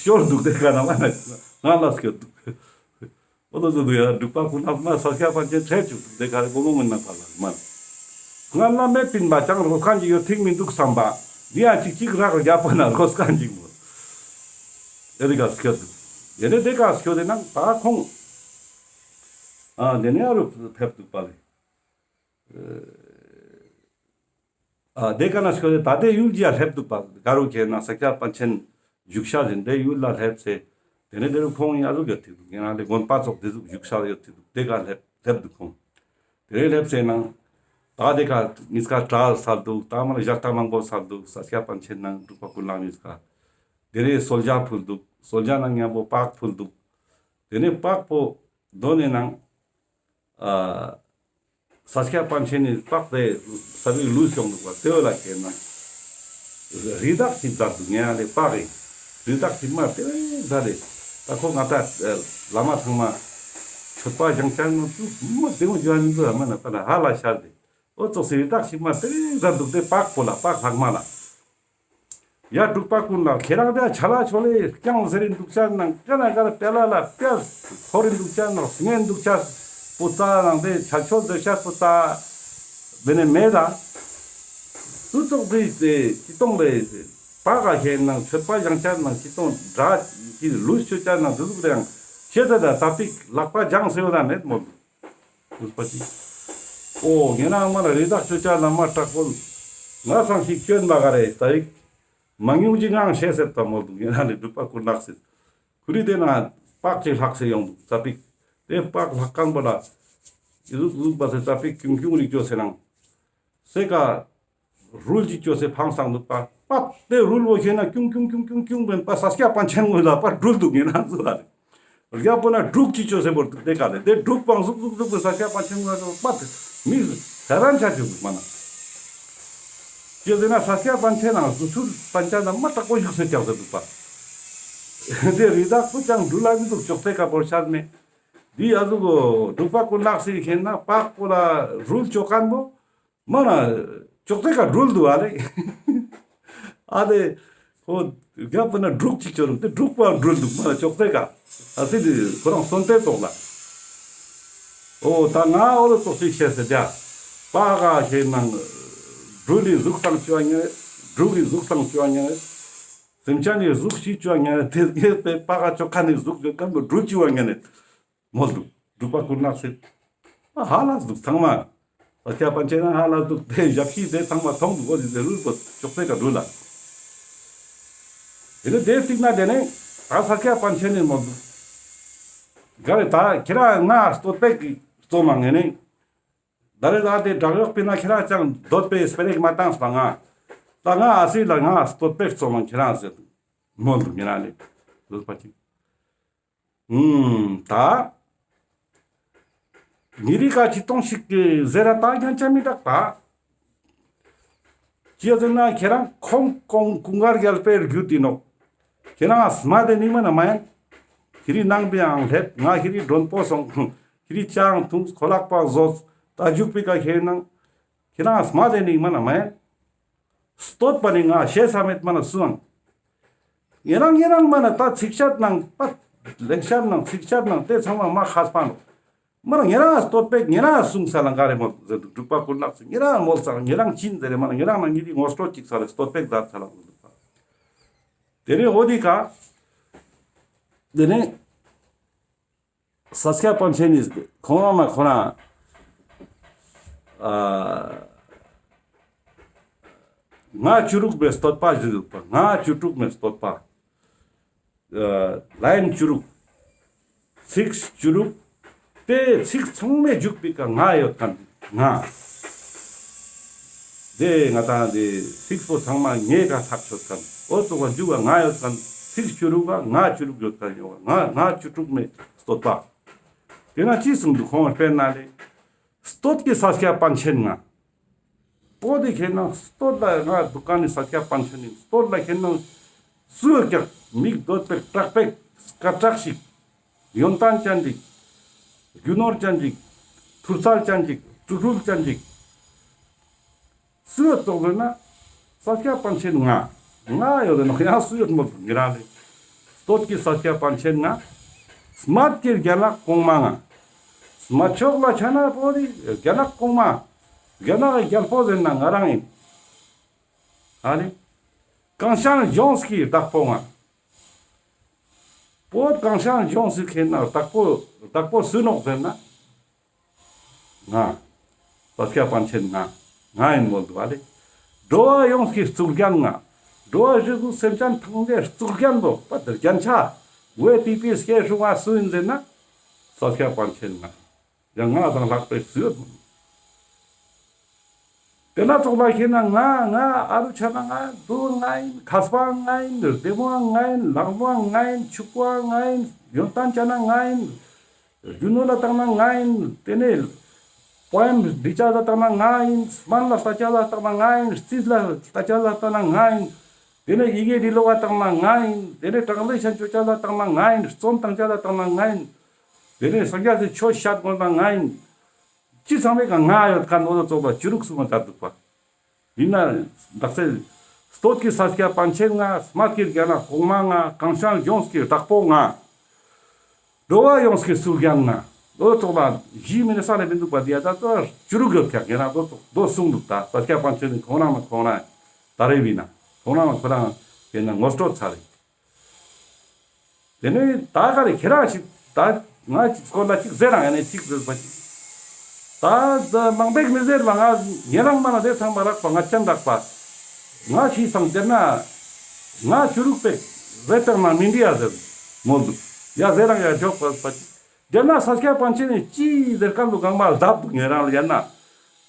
ཤོར་འདུག་དེ་ཀ་ན་མ་ན་ང་ལ་སྐྱོད་འདུག། འོ་དོ་ཟེར་འདུག་ཡ། འབྲུག་པ་ཀུན་ལེགས་མ་ས་སྐྱ་པཎ་ཆེན་ཁྲེལ་བཅུག་འདུག་དེ་ཀ་རེ་གོ་མོ་མིན་ན་ཕ་ལ་མ་ན། སྔར་ལ་མེད་པིན་པ་ཅང་རོ་སྐན་ཅིག་ཡོད་ཐིག་མི་འདུག་བསམ་པ། འདི་ཡང་ཅིག་ཅིག་རག་རྒྱབ་པ་ན་རོ་སྐན་ཅིག་མོ། དེ་རིག་ག་སྐྱོད་འདུག། དེ་ནས་དེ་ཀ་སྐྱོད་དེ་ནང་ད་ཁོང་། ཨ་དེ་ནས་ཨ་རུ་ཕེབས་འདུག་པ་ལེ། ཨ་དེ་ཀ་ན་སྐྱོད་དེ་ད་དེ་ཡུལ་གྱི་ཡ་སླེབས་འདུག་པ། ག་རུ་ཁེ་ན་ས་སྐྱ་པཎ་ཆེན་བཞུགས་ཤག་ཟིན་དེ་ཡུལ་ལ་སླེབས་སེ། དེ་ནས་དེ་རུ་ཁོང་ཡ་ཟུག་ཡོད་ཐིག་འདུག། ཡང་ན་དེ་དགོན་པ་ཚོགས་དེ་ཟུག་བཞུགས་ཤག་ཡོད་ཐིག་འདུག། དེ་ཀ་སླེབས་སླེབས་འདུག་ཁོང་། དེ་རེ་སླེབས་སེ་ནང་། ད་དེ་ཀ་གཉིས་ཀ་གྲྭ་སལ་འདུག། ད་མ་ལ་ཞག་ད་མང་པོ་སལ་འདུག། ས་སྐྱ་པཎ་ཆེན་ནང་འབྲུག་པ་ཀུན་ལེགས་གཉིས་ཀ། དེ་རེ་གསོལ་ཇ་ཕུལ་འདུག། གསོལ་ཇ་ནང་མཉམ་པོ་པགས་ཕུལ་འདུག། དེ་ནས་པགས་པོ་དོན་ནས་ནང་། ཨ་ས་སྐྱ་པཎ་ཆེན་ནི་པགས་དེ་ས་བིག་ལུས་སོང་འདུག་པ། དེ་བོ་ལ་ཁེ་ན་རི་དྭགས་ཤིག་མཛད་འདུག། ངེ་ཡ་ལེ་པགས་རི་རི་དྭགས་ཤིག་མ་དེ་བས་མཛད་དེ། ད་ཁོ་ང་ད་བླ་མ་ཚང་མ་མཆོད་པ་བཞེངས་ཅན་ནོ་ཚུ་མ་དེ་མོ་འཇོན་ནི་འདུག་ཨ་མ་ན་པ་ན་ཧ་ལ་ཤར་ཏེ། འོ་ཙོགས་སི་རི་དྭགས་ཤིག་མ་དེ་བས་མཛད་འདུག། དེ་པགས་པོ་ལ་པགས་ལྷག་མ་ལ། ཡ་འབྲུག་པ་ཀུན་ལེགས་ཁྱེད་རང་དེ་ཆ་ལ་ཆོ་ལེ་རྐྱང་ཟེར་རིན་འདུག་ཆ་ནང་ཀ་ན་ཀ་ལ་པེ་ལ་ལ་པེ་ལ་ཁོ་རིན་འདུག་ཆ་ནང་སྔན་འདུག་ཆ་པོ་ཙ་ནང་དེ་ཆ་ཆོ་ཟེར་ཆ་པོ་ཙ་བེ་ནེ་མེད་ད། དུ་ཙོགས་དེ་དེ་ཅི་གཏོང་ལེ་པ་ག་ཁེ་ནང་མཆོད་པ་བཞེངས་ཆ་ནང་ཅི་གཏོང་འདྲ་ཅི་ལུས་ཆོ་ཆ་ནང་དུ་ཟུག་རེང་ཤེས་ད་ད་ཙ་པིག་ལག་པ་བྱང་སེ་ཡོད་ད་མེད་མོ་འདུག། ཨོ་ངེ་ན་མ་ན་རི་དྭགས་ཆོ་ཆ་ན་མ་དྲག་པོ་ང་སང་ཞིག་སྐྱོན་མ་ག་རེ་ཙ་ཡིག་མང་ཉུང་ཅིག་ངང་ཤེས་ཟེར་ཏ་མོ་འདུག། ངེ་ན་ནི་འབྲུག་པ་ཀུན་ལེགས་ཟེར་ཁུ་རི་དེ་ན་པགས་ཅིག་ལྷག་སེ་ཡོང་འདུག། ཙ་པིག་དེ་པགས་ལྷག་མཁན་པོ་ལ་ཨི་ཟུག་ཟུག་པ་སེ་ཙ་པིག་ཀྱུང་ཀྱུང་རིག་ཅོ་སེ་ནང་སེ་ཀ་རུལ་ཅིག་ཅོས་སེ་ཕང་སང་འདུག་པ། པ་དེ་རུལ་བོ་ཤེས་ན་ཀྱུང་ཀྱུང་ཀྱུང་ཀྱུང་ཀྱུང་བན་པ་ས་སྐྱ་པཎ་ཆེན་ངོས་ལ་པ་རུལ་འདུག། ངེ་ན་ཟུ་ལ་རེ་རྒྱ་པོ་ན་འབྲུག་ཅིག་ཅོས་སེ་བོར་འདུག། དེ་ཀ་ལེ་དེ་འབྲུག་པང་ཟུག་ཟུག་ཟུག་པོ་ས་སྐྱ་པཎ་ཆེན་ངོས་ལ་པ་དེ་མི་ཧེ་རན་ཆ་ཅུག་འདུག་མ་ན། ཅི་ཟེར་ན་ས་སྐྱ་པཎ་ཆེན་ནང་ཟུ་ཚུལ་པཎ་ཆེན་ན་མ་དྲག་པོ་བཞུགས་སེ་སྐྱབས་སེ་འདུག་པ། དེ་རི་དྭགས་པོ་ཅང་འབྲུ་ལ་མི་འདུག། ཅོག་ཙེ་ཀ་བོར་ཤར་མེད། འདི་ཨ་ཟུག་གོ་འབྲུག་པ་ཀུན་ལེགས་སི་ཁེན་ན་པགས་པོ་ལ་རུལ་ཅོ་མཁན་པོ། མ་ན་ཅོག་ཙེ་ཀ་འགྲུལ་འདུག་ཨ་ལེ། ཨ་ལེ། ཁོ་རྒྱ་པོ་ན་འབྲུག་ཅིག་ཅོ་རུང་དེ་འབྲུག་པ་འགྲུལ་འདུག། མ་ན་ཅོག་ཙེ་ཀ་ཨ་སི་དེ་ཁོ་རང་སོན་ཏེ་ཏོག་ལ། ཨོ་ད་ང་ཨོ་ལོ་ཏོག་ཅིག་ཤེས་སེ་དེ་པ་ག་ཤེས་ནང་འགྲུལ་ལི་གཟུགས་སྟངས་ཅོ་ཉེ་འབྲུག་གི་གཟུགས་སྟངས་ཅོ་ཉེ་སེམས་ཅན་གྱི་གཟུགས་ཤིག་ཅོ་ཉེ་དེ་ངེས་པའི་པ་ག་ཅོ་ཁ་ནི་གཟུགས་ཅོ་མཁན་པོ་འགྲུལ་ཅི་བ་ཉེ་ནས། མོལ་འདུག། འབྲུག་པ་ཀུན་ལེགས་སི། ཨ་ཧ་ལས་འདུག་ཚང་མ། ས་སྐྱ་པཎ་ཆེན་ན་ཧ་ལས་འདུག། དེ་ཞབས་ཕྱི་དེ་ཚང་མ་མཐོང་འདུག། འོ་དེ་དེ་རུལ་པོ་ཅོག་ཙེ་ཀ་འགྲུལ་ལ། དེ་ནས་དེ་སྟིང་ན་དེ་ནས་ད་ས་སྐྱ་པཎ་ཆེན་ནི་མོལ་འདུག། ག་རེ་ད་ཁྱེད་རང་ང་སྟོད་པེག་གི་རྩོམ་མ་ངེ་ནས། ད་རེ་ད་དེ་བྲག་གཡོག་པི་ན་ཁྱེད་རང་ཅང་སྟོད་པེ་སྤེ་རེག་མ་བཏང་སོང་ང་། ད་ང་ཨ་སི་ལ་ང་སྟོད་པེག་རྩོམ་མ་ཁྱེད་རང་ཟེར་འདུག། མོལ་འདུག་ངེ་རང་ལས་རུལ་པ་ཅིག། ཨུམ་ད། ཉི་རི་ཀ་ཅི་གཏོང་ཞིག་གི་ཟེར་ར་ད་ཉན་ཆ་མི་དག་པ། ཅི་ཟེར་ན་ཁྱེད་རང་ཁོང་ཁོང་ཀུན་དགའ་རྒྱལ་པོའི་རྒྱུད་དེ་ནོག། ཁྱེད་རང་སྨྲ་དེ་ནི་མ་ན་མ་ཡན། ཁྱེད་རི་ནང་པའང་སླེབས་ང་ཁྱེད་རི་མགྲོན་པོ་སོང་། ཁྱེད་རི་ཅང་འཐུངས་ཁོ་ལག་པ་བཟོས་ད་རྒྱུག་པའི་ཀ་ཁྱེད་ནང་། ཁྱེད་རང་སྨྲ་དེ་ནི་མ་ན་མ་ཡན། སྟོད་པ་ནི་ང་ཤེས་ས་མེད་མ་ན་སུའང་། ཉེ་རང་ཉེ་རང་མ་ན་ད་ཚིག་བཤད་ནང་པ། ལེགས་བཤད་ནང་ཚིག་བཤད་ནང་དེ་ཚང་མ་མ་ཁས་པ་ནོག། མ་ན་ཉེ་རང་སྟོད་པེག་ཉེ་རང་གསུང་ས་ལ་ག་རེ་མོལ་ཟེར་འདུག། འབྲུག་པ་ཀུན་ལེགས་སི་ཉེ་རང་མོལ་ས་ཉེ་རང་ཅི་ཟེར་རེ་མ་ན་ཉེ་རང་ན་ཉེ་རི་ངོ་སྤྲོད་ཅིག་ས་ལ་སྟོད་པེག་མཛད་ས་ལ་མོལ་འདུག་པ། དེ་ནས་འོ་དེ་ཀ། དེ་ནས། ས་སྐྱ་པཎ་ཆེན་ནི་ཁོང་རང་མ་ཁོ་རང་ཨ་ང་བཅུ་དྲུག་པའི་བསྟོད་པ་ཞུ་འདུག་པ། ང་བཅུ་དྲུག་མའི་བསྟོད་པ། ཨ་ལའིན་བཅུ་དྲུག། ཚིག་བཅུ་དྲུག། དེ་ཚིག་ཚང་མའི་མཇུག་པའི་ཀ་ང་ཡོད་མཁན་ང་། དེ་ང་དང་དེ་ཚིག་པོ་ཚང་མ་ངའི་ཀ་ཐག་ཆོད་མཁན། འོ་ཙོགས་པ་མཇུག་ག་ང་ཡོད་མཁན། ཚིག་བཅུ་དྲུག་ག་ང་བཅུ་དྲུག་ཡོད་མཁན་ཡོད་ང་ང་བཅུ་དྲུག་མའི་བསྟོད་པ། དེ་ན་ཅི་གསུངས་འདུག་ཁོང་དཔེར་ན་ལེ། སྟོད་ཀྱི་ས་སྐྱ་པཎ་ཆེན་ང་། པོ་དེ་ཁེན་ན་སྟོད་ལ་ང་འདུག་ག་ནི་ས་སྐྱ་པཎ་ཆེན་ནི་སྟོད་ལ་ཁེན་ན་སུ་ཀྱག་མིག་འདོད་པའི་དྲག་པའི་སྐད་གྲགས་ཤིག། ཡོན་ཏན་ཅན་ཅིག། རྒྱུ་ནོར་ཅན་ཅིག། ཐུར་ཚལ་ཅན་ཅིག། ཀྲུ་ཀྲུལ་ཅན་ཅིག། སུ་ཡོད་ཙོགས་ཟེར་ན། ས་སྐྱ་པཎ་ཆེན་ང་། ང་ཡོད་ནོག་ཡང་སུ་ཡོད་མོལ་དུག་ཉེ་རང་ལེ། སྟོད་ཀྱི་ས་སྐྱ་པཎ་ཆེན་ང་། སྨད་ཀྱི་རྒྱ་ནག་གོང་མ་ང་། སྨད་ཕྱོགས་ལ་ཆ་ན་བོད་དི་རྒྱ་ནག་གོང་མ། རྒྱ་ནག་གི་རྒྱལ་པོ་ཟེར་ན་ང་རང་ཨིན། ཨ་ནི། གངས་ཅན་ལྗོངས་ཀྱི་བདག་པོ་ང་། བོད་གངས་ཅན་ལྗོངས་སི་ཁེ་ན་བདག་པོ་བདག་པོ་སུ་ནོག་ཟེར་ན། ང་། ས་སྐྱ་པཎ་ཆེན་ང་། ང་ཨིན་མོལ་དུག་ཨ་ལེ། འགྲོ་བ་ཡོངས་ཀྱི་གཙུག་རྒྱན་ང་། འགྲོ་བ་རིགས་དྲུག་སེམས་ཅན་ཐམས་ཅད་གཙུག་རྒྱན་པོ་པ་དེ་རྒྱན་ཆ། འོད་ཏིག་པའི་སྐྱེས་བྱུང་བ་སུ་ཨིན་ཟེར་ན། ས་སྐྱ་པཎ་ཆེན་ང་། ཡང་ང་དང་ལྷག་པའི་སུ་ཡོད་མོལ། དེ་ན་ཙོགས་ལ་ཁེ་ན་ང་ང་ཨ་རུ་ཆ་ན་ང་དུ་ང་ཨིན། མཁས་པ་ང་ཨིན། བདེ་མོ་ང་ཨིན། ལག་མོ་ང་ཨིན། ཕྱུག་པོ་ང་ཨིན། ཡོན་ཏན་ཅན་ང་ཨིན། རྒྱུ་ནོར་ལ་བཏང་ན་ང་ཨིན། དེ་ནས་པོ་ཨེམ་འབྲི་ཅེས་ལ་བཏང་ན་ང་ཨིན། སྨན་ལ་ལྟ་ཅེས་ལ་བཏང་ན་ང་ཨིན། རྩིས་ལ་ལྟ་ཅེས་ལ་བཏང་ན་ང་ཨིན། དེ་ནས་ཡི་གེ་འབྲི་ཀློག་ག་བཏང་ན་ང་ཨིན། དེ་ནས་ཊྲན་སི་ལེ་ཤན་ཅོ་ཅེས་ལ་བཏང་ན་ང་ཨིན། རྩོམ་བཏང་ཅེས་ལ་བཏང་ན་ང་ཨིན། དེ་ནས་སངས་རྒྱས་སི་ཆོས་བཤད་དགོས་ན་ང་ཨིན། ཅི་ཚང་མའི་ཀ་ང་ཡོད་ཁན་འོ་ཙོགས་ལ་ཅི་རིགས་སུ་མ་དར་དུག་པ། ཡིན་ན་དག་ས་སྟོད་ཀྱི་ས་སྐྱ་པཎ་ཆེན་ང་། སྨད་ཀྱི་རྒྱ་ནག་གོང་མ་ང་། གངས་ཅན་ལྗོངས་ཀྱི་བདག་པོ་ང་། འགྲོ་བ་ཡོངས་ཀྱི་གཙུག་རྒྱན་ང་། འོ་ཙོགས་ལ་གཞི་མི་ནི་ས་ལེ་མི་དུག་པ་དེ་ཡ་ད་ཙོགས་ཅི་རིགས་ཡོད་ཁན་ཡིན་ན་འོ་ཙོགས་དོ་གསུངས་དུག་ད་ས་སྐྱ་པཎ་ཆེན་ནི་ཁོང་རང་ལ་ཁོང་རང་ད་རེ་བི་ན་ཁོང་རང་ལ་ཁོ་རང་ཡིན་ན་ངོ་སྤྲོད་ཚར་རེ། དེ་ནས་ད་ག་རེ་ཁྱེད་རང་ཞིག་ད་ང་ཅིག་སྐོར་ལ་ཅིག་ཟེར་རང་ཡ་ནས་ཅིག་ཟེར་བ་ཅིག་ད་ད་མང་པོ་མི་ཟེར་བ་ང་ཉེ་རང་མ་ན་དེ་ཚང་མ་རག་པ་ང་ཅན་རག་པ། ང་ཤི་སང་དེ་ན་ང་ཅི་རིགས་པེ་ཟེར་བཏང་ན་མི་འདི་ཡ་ཟེར་མོལ་དུག་ཡ་ཟེར་རང་ཡ་འཇོག་པ་པ་ཅིག་དེ་ན་ས་སྐྱ་པཎ་ཆེན་ནི་ཅི་ཟེར་ཁན་དུག་གང་མ་ལྡབ་དུག་ཉེ་རང་ལ་ཡ་ན།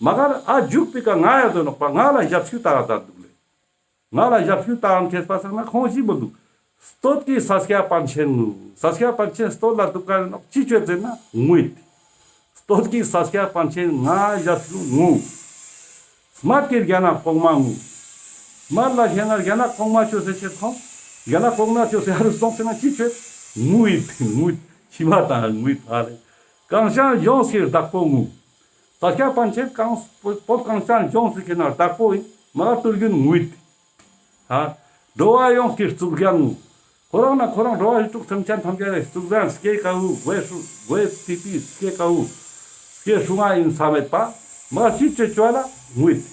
མ་གར་ཨ་འཇུག་པའི་ཀ་ང་ཡ་དོ་ནོག་པ་ང་ལ་ཞབས་ཞུ་ལྟ་བ་ལྡབ་དུག་ལེ། ང་ལ་ཞབས་ཞུ་ལྟ་བ་མཁས་པ་ཚང་མ་ཁོང་ཞིག་མི་དུག་སྟོད་ཀྱི་ས་སྐྱ་པཎ་ཆེན་ངུ། ས་སྐྱ་པཎ་ཆེན་སྟོད་ལ་དུག་ག་ནོག་ཅི་ཆོས་ཟེར་ན་ངུ་ཡིད། སྟོད་ཀྱི་ས་སྐྱ་པཎ་ཆེན་ང་ཞབས་ཞུ་ངུ། སྨད་ཀྱི་རྒྱ་ནག་གོང་མ་ངུ། སྨད་ལ་ཁེ་ན་རྒྱ་ནག་གོང་མ་ཆོས་ཟེར་ཆེད་ཁོང་། རྒྱ་ནག་གོང་མ་ཆོས་ཟེར་ཧ་རུ་སོང་ཟེར་ན་ཅི་ཆོས་ངུ་ཡིད་ངུ་ཡིད་ཤི་མ་དང་ངུ་ཡིད་ཨ་རེ། གངས་ཅན་ལྗོངས་ཀྱི་བདག་པོ་ངུ། ས་སྐྱ་པཎ་ཆེན་གངས་བོད་གངས་ཅན་ལྗོངས་སུ་ཁེ་ན་བདག་པོ་ཡིན་མ་ཏུར་རྒྱུན་ངུ་ཡིད། ཧ། འགྲོ་བ་ཡོངས་ཀྱི་གཙུག་རྒྱན་ངུ། ཁོ་རང་ན་ཁོ་རང་འགྲོ་བ་རིགས་དྲུག་སེམས་ཅན་ཐམས་ཅད་ལ་གཙུག་རྒྱན་སྐྱེ་ཀ་བོ་འོད་སུ་འོད་ཏིག་ཏིག་སྐྱེ་ཀ་བོ་སྐྱེ་སྲུང་ང་ཡིན་ས་མེད་པ། མ་ཅི་ཅེ་ཅོ་ལ་ངུ་ཡིད།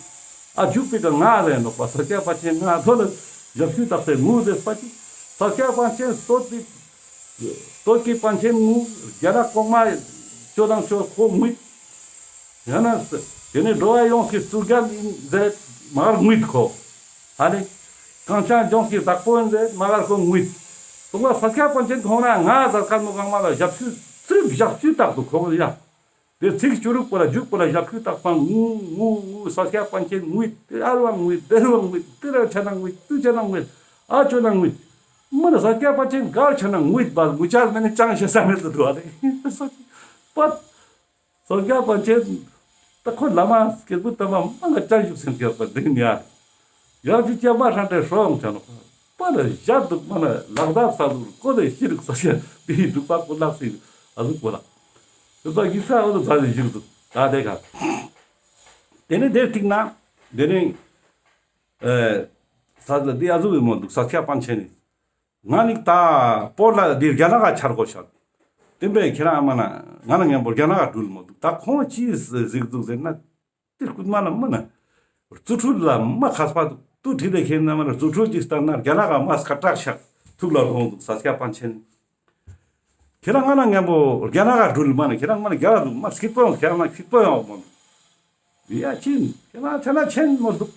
ཨ་འཇུག་པའི་ཀ་ང་ལ་ཡིན་ནོག་པ་ས་སྐྱ་པཎ་ཆེན་ང་ཐོ་ལ་ཞབས་ཞུ་བཏགས་ཏེ་ངུ་ཟེར་པ་ཅིག་ས་སྐྱ་པཎ་ཆེན་སྟོད་པའི་སྟོད་ཀྱི་པཎ་ཆེན་ངུ། རྒྱ་ནག་གོང་མ་ཅོ་དང་ཅོ་ཁོ་ངུ་ཡིད། ཡང་ན་དེ་ནས་འགྲོ་བ་ཡོངས་ཀྱི་གཙུག་རྒྱན་ཡིན་ཟེར་མ་གར་ངུ་ཡིད་ཁོ། ཧ་ལེ། གངས་ཅན་ལྗོངས་ཀྱི་བདག་པོ་ཡིན་ཟེར་མ་གར་ཁོ་ངུ་ཡིད། དུག་ལ་ས་སྐྱ་པཎ་ཆེན་ཁོང་རང་ང་ཟེར་ཁན་མོ་གང་མ་ལ་ཞབས་ཞུ་ཚུར་ཞབས་ཞུ་བཏགས་དུག་ཁོ་ཡ། དེ་ཚིག་ཅོ་རུག་པོ་ལ་འཇུག་པོ་ལ་ཞབས་ཞུ་བཏགས་པ་ངུ་ངུ་ངུ། ས་སྐྱ་པཎ་ཆེན་ངུ་ཡིད། དེ་ཨ་རུ་བ་ངུ་ཡིད། དེ་རུ་བ་ངུ་ཡིད། དེ་རུ་ཆ་ན་ངུ་ཡིད། དུ་ཆ་ན་ངུ་ཡིད། ཨ་ཅོ་ན་ངུ་ཡིད། མ་ན་ས་སྐྱ་པཎ་ཆེན་གར་ཆ་ན་ངུ་ཡིད་པ་ངུ་ཆ་མེད་ན་ཅང་ཤེས་ས་མེད་དུ་འདུག་ཨ་རེ། པ། ས་སྐྱ་པཎ་ཆེན་ད་ཁོ་བླ་མ་སྐྱེས་བུ་དམ་པ་མ་ང་ཅང་བཞུགས་སེམས་སྐྱོ་བ་འདི་ནི་ཡ། ཡང་ཅི་ཅི་མ་ཧྲ་འདྲེ་ཧྲོ་ཡོང་ཆ་ནོག་པ་ལ་ཞབས་འདུག་མ་ན་ལག་བརྡ་ས་ལུར་ཀོ་ལེ་ཤི་རིག་ས་སྐྱ་དེ་ཡི་འདུག་པ་ཀོ་ལག་སི་ཨ་ཟུག་པོ་ལ། དེ་ས་གི་ས་འོ་དུ་ཛ་ལི་ཞིག་འདུག་ད་དེ་ག་དེ་ནི་དེ་ཐིག་ན་དེ་ནི། ཨེ། ས་ལ་འདི་ཨ་ཟུག་གི་མོ་འདུག་ས་སྐྱ་པཎ་ཆེན་ནི། ང་ནི་ད་པོ་ལ་འདི་རྒྱ་ནག་ག་ཆར་གོ་ཤག་དེ་བས་ཁྱེད་རང་མ་ན་ང་ན་ངན་པོ་རྒྱ་ནག་ག་འགྲུལ་མོ་འདུག་ད་ཁོང་ཅི་གཟིགས་འདུག་ཟེར་ན། དེ་སྐུད་མ་ན་མ་ན། རྫུ་འཕྲུལ་ལ་མ་མཁས་པ་འདུག་ཏུ་ཁྲིད་དེ་ཁྱེད་ན་མ་ན་རྫུ་འཕྲུལ་ཅིག་ལྟར་ན་རྒྱ་ནག་ག་མ་སྐད་གྲགས་ཤག་ཐུགས་ལ་རོང་འདུག་ས་སྐྱ་པཎ་ཆེན། ཁྱེད་རང་ང་ན་ངན་པོ་རྒྱ་ནག་ག་འགྲུལ་མ་ན་ཁྱེད་རང་མ་ན་རྒྱ་ར་འདུག་མ་སྐྱིད་པོ་ཡོང་ཁྱེད་རང་ན་སྐྱིད་པོ་ཡོང་མོ་འདུག་ཡ་ཆིན་ཁྱེད་རང་ཆ་ན་ཆེན་མོ་འདུག་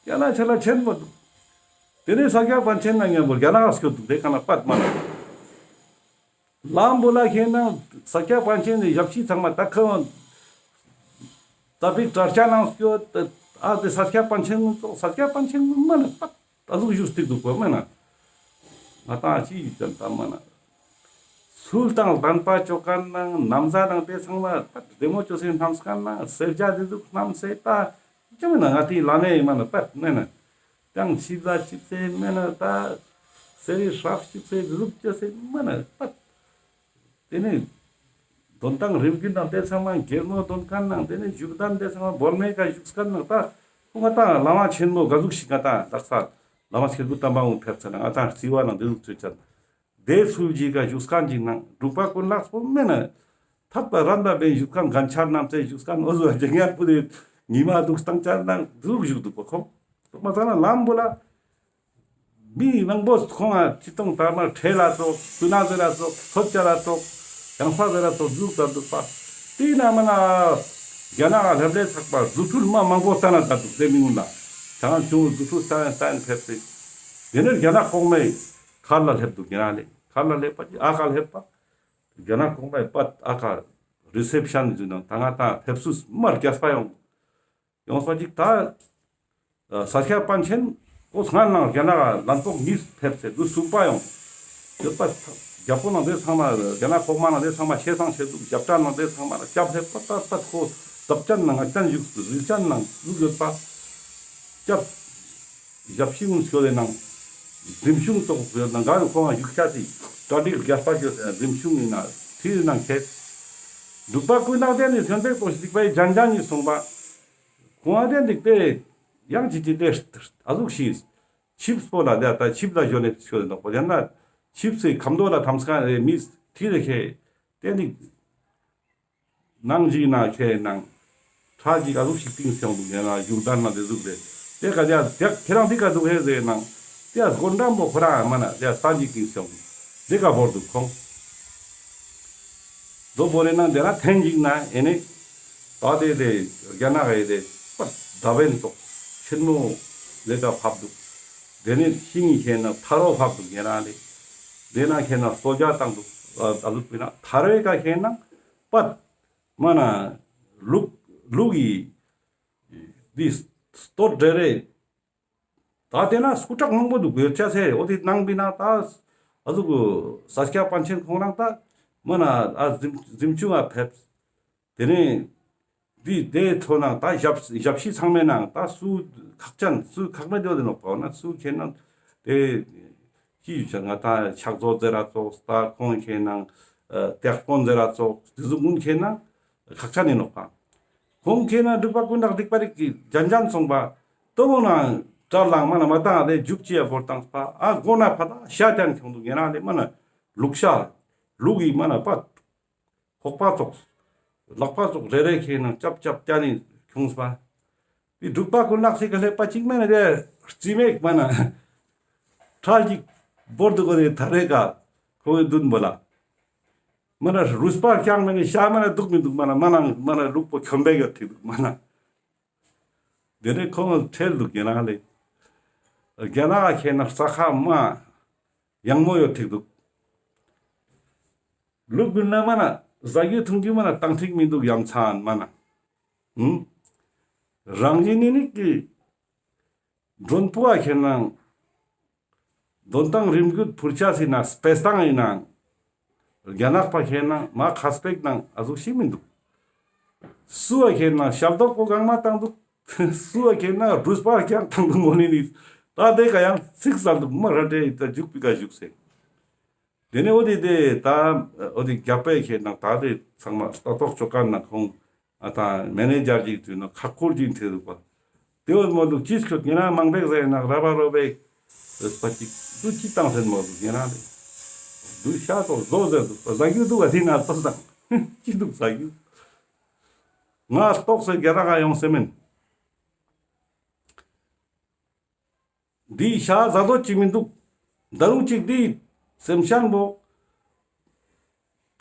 ཁྱེད་རང་ཆ་ན་ཆེན་མོ་འདུག་དེ་ནས་ས་སྐྱ་པཎ་ཆེན་ན་ངན་པོ་རྒྱ་ནག་སྐྱོད་འདུག་དེ་ག་ན་པད་མ་ན་ལམ་བོ་ལ་ཁྱེད་ན་ས་སྐྱ་པཎ་ཆེན་ནི་ཞབས་ཕྱི་ཚང་མ་ད་ཁ་ད་པིག་དྲ་རྒྱ་ནང་སྐྱོད། ཨ་དེ་ས་སྐྱ་པཎ་ཆེན་ངུ་ཙོགས་ས་སྐྱ་པཎ་ཆེན་ངུ་མ་ན་པད། ད་ཟུག་ཞུ་སྟེ་འདུག་པ་མེན་ན། ང་ཏང་ཅི་ཡི་ཅན་ད་མ་ན། ཚུལ་དང་ལྡན་པ་ཅོ་ཁན་ནང་ན་བཟའ་དང་དེ་ཚང་མ་པད་བདེ་མོ་ཅོ་སེ་སྣམས་ཁན་ནང་སེར་སྐྱ་དེ་ཟུག་སྣམས་སེ་ད་ཅི་མེན་ན་ང་ཏི་ལ་ནེ་མ་ན་པད་མེན་ན། ཏང་ཤི་ལ་ཅིག་སེ་མེན་ན་ད་སེ་རི་ཧྲག་ཅིག་སེ་ཟུག་ཅོ་སེ་མེན་ན་པད། དེ་ནི་ དོན་ཏང་རིམ་གྱི་ནང་དེ་ཚང་མ་གེར་མོ་དོན་ཁན་ནང་དེ་ནི་བཞུགས་གདན་དེ་ཚང་མ་བོར་མེད་ཀ་བཞུགས་ཁན་ནང་ད་ཁོང་ང་ད་བླ་མ་ཆེན་མོ་ག་ཟུག་ཞིག་ང་ད་དག་ས་བླ་མ་སྐྱེ་དགུ་དམ་པ་འོང་ཕེབས་ཚེ་ནང་ང་ད་རྩི་བ་ནང་དེ་ཟུག་ཚུལ་ཆ་དེ་ཚུལ་གྱི་ཀ་བཞུགས་ཁན་ཅིག་ནང་འབྲུག་པ་ཀུན་ལེགས་པོ་མེད་ན་ཐབས་པ་རན་པ་བེ་བཞུགས་ཁན་གན་ཆར་རྣམས་ཚེ་བཞུགས་ཁན་འོ་ཟུག་ལྗང་ཡར་པོ་དེ་ཉི་མ་དུག་སྟངས་ཆར་ནང་ཟུག་བཞུགས་འདུག་པ་ཁོང་། མ་ཚང་ན་ལམ་བུ་ལ། མི་མང་པོ་ཁོང་ང་ཅི་གཏོང་ད་མ་ཁྲེ་ལ་ཙོགས་སུ་ན་ཟེར་ལ་ཙོགས་ཐོད་ཅ་ལ་ཙོགས་ཡང་ས་ཟེར་ལ་ཙོགས་འཛུགས་ད་འདུག་པ། དེ་ན་མ་ན་རྒྱ་ནག་ལ་སླེབས་ལས་ཚགས་པ་རྫུ་འཕྲུལ་མ་མང་པོ་ལྟ་ན་ད་འདུག་དེ་མི་ངུན་ལ་ཆང་ཆུང་རྫུ་འཕྲུལ་ལྟ་ན་ལྟ་ན་ཕེབས་ཏེ། དེ་ནས་རྒྱ་ནག་གོང་མའི་མཁར་ལ་སླེབས་འདུག་རྒྱ་ནག་ལས་མཁར་ལ་སླེབས་པ་ཅི་ཨ་ཁ་སླེབས་པ། རྒྱ་ནག་གོང་མའི་པ་ཨ་ཁ་རི་སེབ་ཤན་ཟེར་ན་ད་ང་ད་ཕེབས་བསུ་མ་རྒྱས་པ་ཡོང་། ཡོངས་པ་ཅིག་ད། ས་སྐྱ་པཎ་ཆེན་ཁོ་སྔར་ནང་རྒྱ་ནག་ལན་ཐོག་གཉིས་ཕེབས་ཚེ་དུ་སུག་པ་ཡོང་། ཡོད་པ། རྒྱ་པོ་ནང་དེ་ཚང་མ་རྒྱ་ནག་གོང་མ་ནང་དེ་ཚང་མ་ཤེས་སང་ཤེས་འདུག་རྒྱབ་ཀྲ་ནང་དེ་ཚང་མ་རྒྱབ་ཕེབས་པ་ད་ད་ཁོ་རྒྱབ་ཅན་ནང་ང་ཅན་བཞུགས་རིལ་ཅན་ནང་བཞུགས་ཡོད་པ། རྒྱབ། རྒྱབ་ཤིང་ཤོ་དེ་ནང་རྫིམ་ཤུང་ཙོགས་ཡོད་ན་ག་རུ་ཁོང་ང་བཞུགས་ཤ་དེ་གྲ་སྒྲིག་རྒྱབ་པ་ཡོད་རྫིམ་ཤུང་ཡིན་ན་དེའི་ནང་ཁྱེད། འབྲུག་པ་ཀུན་ལེགས་དེ་ནི་ཐོན་པའི་ཏོ་ཞིག་པའི་ལྗང་ལྗང་ཉིད་སོང་པ། ཁོང་ཨ་དེ་འདི་དེ་ཡང་ཅི་ཅི་དེ་ཨ་ཟུག་ཤིས། ཆིབས་པོ་ལ་དེ་ད་ཆིབས་ལ་ཞོན་ནས་ཤོད་ནོག་པོ་ཡང་ན་ཆིབས་སི་ཁམ་དོ་ལ་ཐམ་སྐ་རེ་མིས་ཐི་རེ་ཁེ་དེ་འདི་ནང་ཞིག་ན་ཁེ་ནང་ཁྲ་ཞིག་ཨ་ཟུག་ཤིག་ཏིང་སེང་འདུག་ཡང་ན་བཞུགས་གདན་ན་དེ་ཟུག་རེ་དེ་ག་དེ་ཡ་དེ་ཁེ་རང་འདི་ག་འདུག་ཧེ་ཟེར་ནང་དེ་ཡ་སྒོ་འགྲམ་པོ་ཁོ་རང་མ་ན་དེ་ཡ་ས་ཞིག་ཏིང་སེང་འདུག་དེ་ག་བོར་འདུག་ཁོང་། དོ་བོ་རེ་ན་དེ་ན་ཐེན་ཅིག་ན་ཨེ་ནེ། ད་དེ་དེ་རྒྱ་ནག་ཨེ་དེ་པ་ད་བེན་ཏོག་ཆེན་མོ་ལེ་ཀ་ཕབ་འདུག་དེ་ནེ་ཤིང་ངི་ཁེ་ན་ཐ་རོ་ཕབ་འདུག་ཉེ་རང་ལེ། དེ་ན་ཁེ་ན་སོ་ཇ་བཏང་འདུག་ཨ་ལུག་པི་ན་ཐ་རོའི་ཀ་ཁེ་ན་པ་མ་ན་ལུག་ལུག་གི་དེ་སྟོད་རེ་རེ། ད་དེ་ན་སྐུ་དྲག་མང་པོ་འདུག་ཡོད་ཆ་སེ་འོ་དེ་ནང་པི་ན་ད་ཨ་ཟུག་ས་སྐྱ་པཎ་ཆེན་ཁོང་རང་ད་མ་ན་ཨ་གཟིམ་གཟིམ་ཆུང་ང་ཕེབས། དེ་ནས་འདི་དེ་ཐོ་ནང་ད་ཞབས་ཞབས་ཕྱི་ཚང་མའི་ནང་ད་སུ་ཁག་ཅན་སུ་ཁག་མེད་ཡོད་དེ་ནོག་པ་འོ་ན་སུ་ཁེ་ན་དེ་ཅི་ཡོད་ཆ་ང་ད་ཕྱག་མཛོད་ཟེར་ར་ཙོགས་ད་ཁོང་ཁེ་ན་སྟེགས་དཔོན་ཟེར་ར་ཙོགས་དེ་ཟུག་ངུན་ཁེ་ན་ཁག་ཅན་ཡིན་ནོག་པ། ཁོང་ཁེ་ན་འབྲུག་པ་ཀུན་ལེགས་སྡིག་པ་རིག་གི་ལྗང་ལྗང་སོང་པ། ལྟོ་མོ་ནང་དྲ་ལང་མ་ན་མ་བཏང་དེ་རྒྱུག་ཅི་ཡ་བོར་བཏང་པ་ཨ་མགོ་ན་ཕ་ད་ཤ་ཅན་ཁྱོང་འདུག་ཉེ་རང་དེ་མ་ན་ལུག་ཤ་ལུག་ཡིན་མ་ན་པ་ཁོག་པ་ཙོགས་ལག་པ་ཙོགས་རེ་རེ་ཁེ་ན་ཅབ་ཅབ་ཅ་ནི་ཁྱོང་པ། དེ་འབྲུག་པ་ཀུན་ལེགས་སི་ཀ་ལེ་པ་ཅིག་མེ་ན་དེ་རྩི་མེད་མ་ན་ཁྲ་ཅིག་བོར་འདུག་གོ་དེ་ཐ་རེ་ཀ་ཁོང་གི་མདུན་བོ་ལ། མ་ན་རུས་པ་རྐྱང་མ་ནི་ཤ་མ་ན་འདུག་མི་འདུག་མ་ན་མ་ན་མ་ན་ལུག་པོ་ཁྱོམ་པེ་ཡོད་ཐིག་འདུག་མ་ན། དེ་ནས་ཁོང་ཁྲེལ་འདུག་རྒྱ་ནག་ལས། རྒྱ་ནག་ཁེ་ན་རྩྭ་ཁ་མ་ཡང་མོ་ཡོད་ཐིག་འདུག་ལུག་གུན་ན་མ་ན་ཟ་རྒྱུ་འཐུང་རྒྱུ་མ་ན་བཏང་ཐིག་མི་འདུག་ཡ་མཚན་མ་ན། ཧུམ། རང་བཞིན་ནི་ནི་གི་མགྲོན་པོ་ཨ་ཁེ་ན་དོན་ཏང་རིམ་བརྒྱུད་ཕུར་ཆ་སི་ན་སྤེ་སྟངས་ཡིན་ན། རྒྱ་ནག་པ་ཁེ་ན་མ་ཁ་སྤེག་ནང་ཨ་ཟུག་ཤིག་མི་འདུག་སུ་ཨ་ཁེ་ན་ཞབས་ཏོག་པོ་གང་མ་བཏང་འདུག་སུ་ཨ་ཁེ་ན་རུས་པ་རྐྱང་བཏང་འདུག་མོ་ནི་ནི། ད་དེ་ག་ཡང་ཚིག་ཟ་འདུག་མ་ར་འདྲེ་ཡི་ད་རྒྱུག་པི་ག་རྒྱུག་སེ། དེ་ནས་འོ་དེ་དེ་ད་འོ་དེ་རྒྱ་པའི་ཁེ་ན་ད་དེ་ཚང་མ་ལྟ་རྟོག་ཆོ་ག་ན་ཁོང་ཨ་ད་མེ་ནེ་ཇར་ཅིག་དུས་ན་ཁག་ཁུར་ཅིག་ཐེ་འདུག་པ། དེ་འོ་མོ་འདུག་ཅིས་ཁྱོད་ཉེ་རང་མང་པེག་ཟེར་ན་ར་བ་རོ་བེག་པ་ཅིག་དུ་ཅི་བཏང་ཟེར་མོ་འདུག་ཉེ་རང་དེ་དུ་ཤ་ཏོ་བཟོ་ཟེར་འདུག་པ་ཟ་རྒྱུ་འདུག་ག་དེ་ན་ལྟོས་དང་ཅི་འདུག་ཟ་རྒྱུ། ང་ལྟོགས་སེ་རྒྱ་ར་ག་ཡོང་སེ་མིན། འདི་ཤ་ཟ་དོ་ཅི་མི་འདུག་ད་རུང་ཅིག་འདི་སེམས་ཤན་པོ་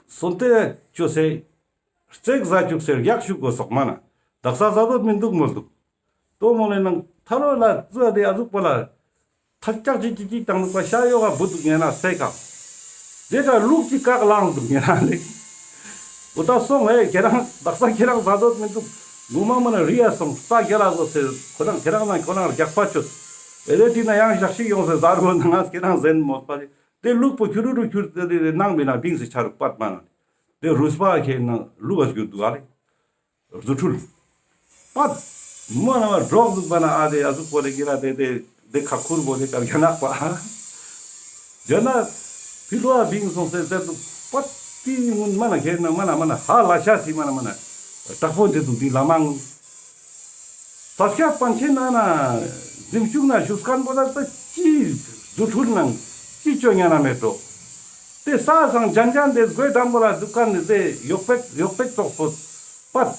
སོན་ཏེ་ཅོ་སེ་རྩེག་ཟ་ཅུག་སེ་རྒྱག་ཞུ་དགོས་སོག་མ་ན་དག་ས་ཟ་དོ་མི་འདུག་མོ་འདུག་ཏོ་མོ་ལེ་ནང་ཐ་རོ་ལ་ཙུ་དེ་ཨ་ཟུག་པོ་ལ་ཐག་ཅག་ཅིག་ཅིག་ཅིག་བཏང་འདུག་པ་ཤ་ཡོ་ག་བུ་འདུག་ཉེ་ན་སེ་ཀ་དེ་ཀ་ལུག་ཅིག་བཀག་ལངས་འདུག་ཉེ་ན་ལེ། འོ་ད་སོང་ཧེ་ཁྱེད་རང་དག་ས་ཁྱེད་རང་ཟ་དོ་མི་འདུག་ངོ་མ་མ་ན་རི་ཡ་སོང་རྩ་རྒྱ་ལ་བཟོ་ཟེར་ཁོ་རང་ཁྱེད་རང་ན་ཁོ་རང་རྒྱག་པ་ཆོད། ཨེ་རེ་དེ་ན་ཡང་ཞག་ཞིག་ཡོང་ཟེར་ཟ་རུ་ན་ང་ཁྱེད་རང་ཟེན་མོ་པ་རེ་དེ་ལུག་པོ་ཁྱུ་རུ་རུ་ཁྱུར་དེ་དེ་ནང་མི་ན་བིང་སེ་ཆ་རུ་པད་མ་ན་དེ་རུས་པ་ཁྱེད་ན་ལུག་ཨ་གྱུར་འདུག་ཨ་རེ། རྫུ་འཕྲུལ། པད། མོ་ན་མ་འབྲོག་འདུག་པ་ན་ཨ་དེ་ཨ་ཟུག་པོ་རེ་གི་ར་དེ་དེ་དེ་ཁ་ཁུར་པོ་དེ་ཀ་རྒྱ་ནག་པ། རྒྱ་ནག་ཕི་ལོ་ཨ་བིང་སོང་སེ་ཟེར་འདུག་པད། ཏེ་མ་ན་ཁེ་ན་མ་ན་མ་ན་ཧ་ལ་ཤ་སི་མ་ན་མ་ན་དྲག་པོ་འདི་འདུག་ཏེ་བླ་མ་ངུ། ས་སྐྱ་པཎ་ཆེན་ན་ན་གཟིམ་ཅུང་ན་བཞུགས་ཁན་པོ་ལ་ད་ཅི་རྫུ་འཕྲུལ་ནང་ཅི་ཅོ་ཉན་ན་མེད་དོ། ཏེ་ས་སང་ཇན་ཇན་ཏེ་གོས་དམ་པོ་ལ་འདུག་ཁན་ནི་ཏེ་ཡོག་པེག་ཡོག་པེག་ཙོགས་པོ་པད་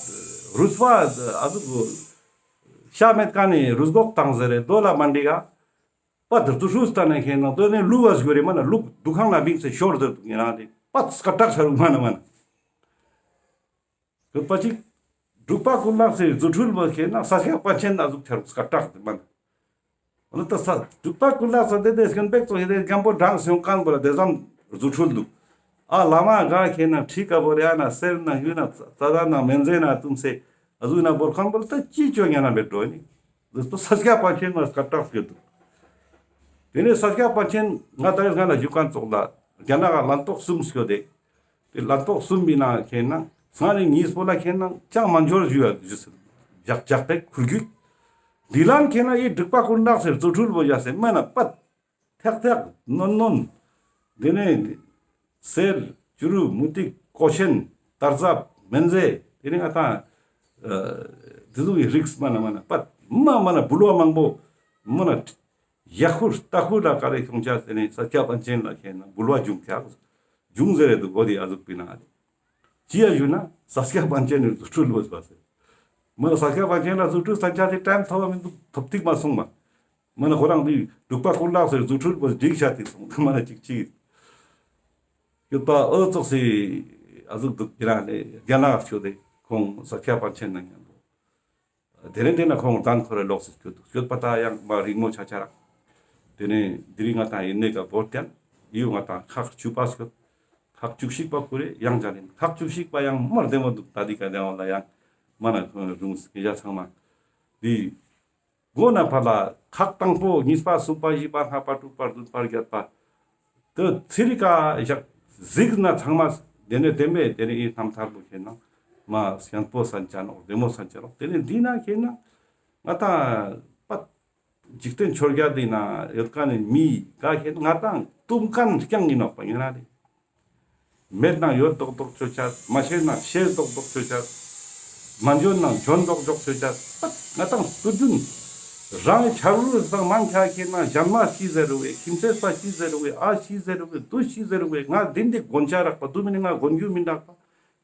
རུས་པ་ཨ་ཟུག་ཤ་མེད་ཁན་ནི་རུས་གོག་ཏང་ཟེར་རེ་དོ་ལ་མན་དི་ག། པད་རྫུ་འཕྲུལ་སྟན་ན་ཁེ་ན་དོ་ནི་ལུག་ག་སྐྱོར་རེ་མ་ན་ལུག་དུ་ཁང་ལ་བིང་སེ་ཤོར་ཟེར་དུག་ཡིན་ན་ཏེ་པད་སྐད་གྲགས་ཤ་རུག་མ་ན་མ་ན། ཡོད་པ་ཅིག་འབྲུག་པ་ཀུན་ལེགས་སི་རྫུ་འཕྲུལ་བོ་ཁེ་ན་ས་སྐྱ་པཎ་ཆེན་ན་ཟུག་ཆ་རུག་སྐད་གྲགས་ཏེ་མ་ན། འོ་ན་ད་ས་འབྲུག་པ་ཀུན་ལེགས་ས་ཏེ་ཏེ་སྐྱོན་པེག་ཙོགས་ཡེ་ཏེ་རྒན་པོ་འབྲང་སོང་ཁན་པོ་ལ་ཏེ་ཙམ་རྫུ་འཕྲུལ་དུག། ཨ་བླ་མ་ག་ཁེ་ན་ཁྲི་ཀ་བོ་རེ་ཨ་ན་གསེར་ན་ཡུ་ན་ཙ་ད་ན་མེན་ཟེ་ན་ཏུམ་སེ་ཨ་ཟུག་ན་བོར་ཁན་པོ་ལ་ད་ཅི་ཅོ་ཉན་ན་མེད་འགྲོ་ནི། ཏེ་ས་སྐྱ་པཎ་ཆེན་ང་སྐད་གྲགས་སྐྱོད་དུག། ཏེ་ནེ་ས་སྐྱ་པཎ་ཆེན་ང་ད་རེས་ང་ལ་ཞུ་ཁན་ཙོགས་ལ་རྒྱ་ནག་ག་ལན་ཏོག་གསུམ་སྐྱོད་དེ། ཏེ་ལན་ཏོག་གསུམ་པའི་ནང་ཁེ་ན་སྔ་ནི་གཉིས་པོ་ལ་ཁེ་ན་ཅང་མ་འབྱོར་ཞུ་ཡ་ཞུ་ཟེར་ཇག་ཇག་པེག་ཁུར་གུག། འདི་ལན་ཁེ་ན་ཡི་འབྲུག་པ་ཀུན་ལེགས་སི་རྫུ་འཕྲུལ་བོ་ཡ་སེ་མ་ན་པད་ཐེག་ཐེག་ནོན་ནོན། ཏེ་ནེ་གསེར་བྱུ་རུ་མུ་ཏིག་གོས་ཆེན་དར་ཟབ་མེན་ཟེ་ཏེ་ནེ་ང་ཏང་ཏེ་ཟུག་གི་རིགས་མ་ན་མ་ན་པད་མ་མ་ན་འབུལ་བ་མང་པོ་མ་ན་ཡ་ཁུ་ཏ་ཁུ་ལ་ཀ་རེ་ཁྱོང་ཆ་ཏེ་ནེ་ས་སྐྱ་པཎ་ཆེན་ལ་ཁེ་ན་འབུལ་བ་འབྱུང་ཁྱག་འབྱུང་ཟེར་རེ་དུག་གོ་ཏེ་ཨ་ཟུག་པི་ན་ཨ་ཏེ། ཅི་ཡ་ཞུ་ན་ས་སྐྱ་པཎ་ཆེན་ནི་རྫུ་འཕྲུལ་བོ་ཟེར་བ་ཟེར། མ་ན་ས་སྐྱ་པཎ་ཆེན་ལ་རྫུ་འཕྲུལ་སྟན་ཆ་ཏེ་ཊའིམ་ཐོབ་བ་མི་འདུག་ཐོབ་ཐིག་མ་སོང་མ། མ་ན་ཁོ་རང་འདི་འབྲུག་པ་ཀུན་ལེགས་སི་རྫུ་འཕྲུལ་བོ་འགྲིག་ཆ་ཏེ་སོང་མ་ན་ཅིག་ཅིག་ཡོད་པ་ཨོ་ཙོགས་སི་ཨ་ཟུག་དུག་ཡིན་ན་ནི་རྒྱ་ནག་ཆོས་ཏེ་ཁོང་ས་སྐྱ་པཎ་ཆེན་ན་མཉམ་པོ། ཏེ་ནེ་ཏེ་ན་ཁོང་གདན་ཁོ་རེ་ལོགས་སུ་སྐྱོད་དུག་སྐྱོད་པ་ད་ཡང་མ་རིང་མོ་ཆ་ཆ་རག། ཏེ་ནེ་དེ་རིང་ང་ཏང་ཡིན་ནེ་ཀ་བོར་ཏེན་ཡིའུ་ང་ཏང་ཁག་བཅུ་པ་སྐྱོད། ཁག་བཅུ་གཅིག་པ་ཁོ་རེ་ཡང་ཅ་ལེན་ཁག་བཅུ་གཅིག་པ་ཡང་མ་བདེ་མོ་དུག་ད་འདི་ཀ་བདེ་མོ་ལ་ཡང་མ་ན་ཁོང་རུང་སྐད་ཆ་ཚང་མ་འདི་མགོ་ན་ཕར་ལ་ཁག་དང་པོ་གཉིས་པ་གསུམ་པ་བཞི་པ་ལྔ་པ་དྲུག་པ་བདུན་པ་བརྒྱད་པ། ཏེ་ཚིག་རིགས་ཀ་ཞག་གཟིགས་ན་ཚང་མ་ཏེ་ནེ་ཏེ་མེད་ཏེ་ནེ་ཨི་རྣམ་ཐར་པོ་ཁེ་ན་མ་ཞན་པོ་སན་ཅན་ནོག་བདེ་མོ་སན་ཅན་ནོག། ཏེ་ནེ་འདི་ན་ཁེ་ན་ང་ཏང་པད་འཇིག་རྟེན་ཆོས་བརྒྱད་འདི་ན་ཡོད་ཁན་ནི་མི་ག་ཁེ་ན་ང་ཏང་ཏུམ་ཁན་རྐྱང་ཨིན་ནོག་པ་ཡིན་ན་ཏེ། མེད་ན་ཡོད་མདོག་མདོག་ཆོས་ཅེས། མ་ཤེས་ན་ཤེས་མདོག་མདོག་ཆོས་ཅེས། མ་འཇོན་ན་འཇོན་མདོག་མདོག་ཆོས་ཅེས། ང་ཏང་སུ་དུན་རང་ཆ་རུ་སང་མང་ཆ་ཁེ་ན་ཞན་མ་ཤི་ཟེར་རུ་བེ། ཁྱིམ་ཚེས་པ་ཤི་ཟེར་རུ་བེ། ཨ་ཤི་ཟེར་རུ་བེ། དུ་ཤི་ཟེར་རུ་བེ། ང་འདི་འདི་གོན་ཆ་རག་པ། དུ་མི་ནི་ང་གོན་རྒྱུ་མི་འདུག་པ།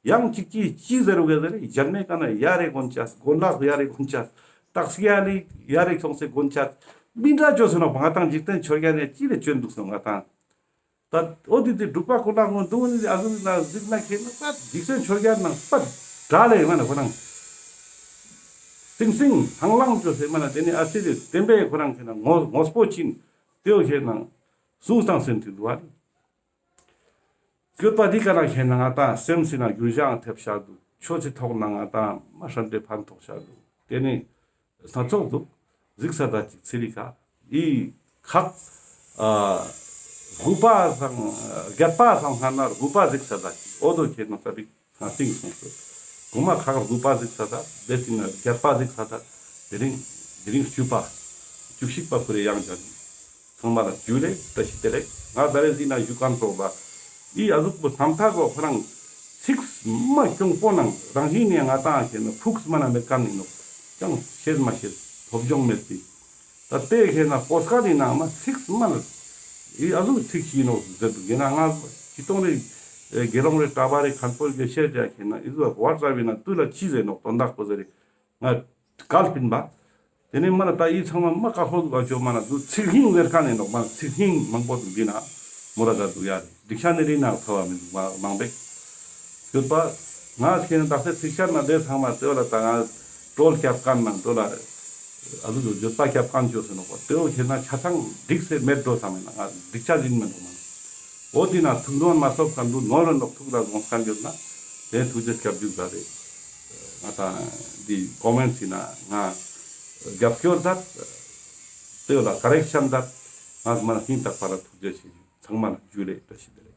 ཡང་ཅིག་ཅིག་ཅི་ཟེར་རུ་བེ་ཟེར་རེ། ཞན་མེ་ཀ་ན་ཡ་རེ་གོན་ཆ། གོན་ལག་ཡ་རེ་གོན་ཆ། ཏག་སི་ཡ་རེ་ཡ་རེ་ཁྱོངས་སེ་གོན་ཆ། མི་འདྲ་ཅོས་སེ་ནོག་པ། ང་ཏང་འཇིག་རྟེན་ཆོས་བརྒྱད་ནེ་ཅི་རེ་ཅོན་དུག་སོང་ང་ཏང་། ད་འོ་དེ་དེ་འབྲུག་པ་ཀུན་ལེགས་ངོ་འདུག་ནི་ཨ་ཟུག་ན་གཟིགས་ན་ཁེ་ན་ད་འཇིག་རྟེན་ཆོས་བརྒྱད་ནང་པ་དྲ་ལེ་མ་ན་ཁོ་རང་སིང་སིང་ལྷང་ལྷང་ཅོས་སེ་མ་ན་ཏེ་ནེ་ཨ་ཙི་རེ་བདེན་པའི་ཁོ་རང་ཁེ་ན་ངོ་ངོ་སྤོ་ཅིན་ཏེའོ་ཁེ་ན་གསུངས་སྟངས་སེམས་ཏེ་འདུག་ཨ་ནི། སྐྱོད་པ་འདི་ཀ་ན་ཁེ་ན་ང་ཏང་སེམས་སི་ན་འགྱུར་བ་ཐེབས་ཤ་འདུག། ཆོས་སི་ཐོག་ན་ང་ཏང་མ་ཧྲན་ཏེ་ཕན་ཐོགས་ཤ་འདུག། ཏེ་ནེ་སྣ་ཚོགས་འདུག། གཟིགས་ས་ད་ཅིག་ཚེ་རིང་ཁ་ཨི་ཁག་ཨ་དགུ་པ་སང་བརྒྱད་པ་སང་སྔ་ན་དགུ་པ་གཟིགས་ས་ད་ཅིག་འོ་དོ་ཁེ་ན་ས་བིག་ང་ཏིང་སོང་སོ། གོ་མ་ཁག་དགུ་པ་གཟིགས་ས་ད་དེ་ཏིང་ན་བརྒྱད་པ་གཟིགས་ས་ད་དེ་རིང་དེ་རིང་བཅུ་པ་བཅུ་གཅིག་པ་ཁོ་རེ་ཡང་ཅ་ལེན། ཚང་མ་ལ་ཇུ་ལེ་བཀྲ་ཤིས་བདེ་ལེགས། ང་ད་རེས་འདི་ན་བཞུགས་ཁན་ཚོགས་ལ་འདི་ཨ་ཟུག་པོ་རྣམ་ཐར་རོ་ཁོ་རང་ཚིགས་མ་གྱོང་པོ་ནང་རང་བཞིན་ནས་ང་ཏང་ཁེ་ན་ཕུགས་མ་ན་མེད་ཁན་ནི་ནོག། ཅང་ཤེས་མ་ཤེས་ཐོབ་སྦྱོང་མེད་པའི་ད་ལྟའི་ཁེ་ན་པོ་སྐད་འདི་ནང་མ་ཚིགས་མ་ན་འདི་ཨ་ཟུག་ཚིགས་ཤིག་ནོག་ཟེར་དུག། ཡིན་ན་ང་ཅི་ཏོང་རེ་དགེ་སློང་རེ་གྲྭ་པ་རེ་མཁན་པོ་རེ་ཤེས་ཅ་ཁེ་ན་ཨི་ཟུག་བར་ཙ་བི་ན་དུ་ལ་ཅི་ཟེར་ནོག་དོན་དག་པོ་ཟེར་རེ། ང་བཀལ་པིན་པ། ཏེ་ནེ་མ་ན་ད་ཨི་ཚང་མ་མ་ཀ་ཧོ་ལ་ཅོ་མ་ན་དུ་ཚིག་ཧིང་ཟེར་ཁན་ནི་ནོག་མ་ཚིག་ཧིང་མང་པོ་དུ་འདི་ན་མོ་ར་ད་དུ་ཡ་རེ་ཌིག་ཤ་ནེ་རི་ན་ཐོ་བ་མི་འདུག་མ་མང་པེ། ཡོད་པ་ང་ཁེ་ན་དག་ས་ཚིག་ཤར་ན་དེ་ཚང་མ་ཏེ་བོ་ལ་ད་ང་ཀྲོལ་སྐྱབས་ཁན་ནང་ཏོ་ལ་ཨ་ལུ་ལུ་ཡོད་པ་སྐྱབས་ཁན་ཅོ་སེ་ནོག་པ། ཏེ་བོ་ཁེ་ན་ཆ་ཚང་འགྲིག་སེ་མེད་འགྲོ་ས་མེད་ན་ང་ཌིག་ཤ་ཡིན་མེད་འགྲོ་མ་ན། འོ་དེ་ན་ཐུགས་འདོན་མ་སོབ་ཁན་དུ་ནོར་ར་ནོག་ཐུགས་ལ་དགོངས་ཁན་ཡོད་ན་དེ་ཐུགས་རྗེ་སྐྱབས་འཇུག་མཛད་དེ། ང་ཏང་འདི་ཀོ་མེན་ཊ་སི་ན་ང་རྒྱབ་སྐྱོར་མཛད། དེ་ལ་ཀ་རེག་ཤན་མཛད། ང་མ་ན་སྙིང་ཐག་པ་ལ་ཐུགས་རྗེ་ཆེ་ཞུ། ཚང་མ་ལ་ཇུ་ལེ་བཀྲ་ཤིས་བདེ་ལེགས།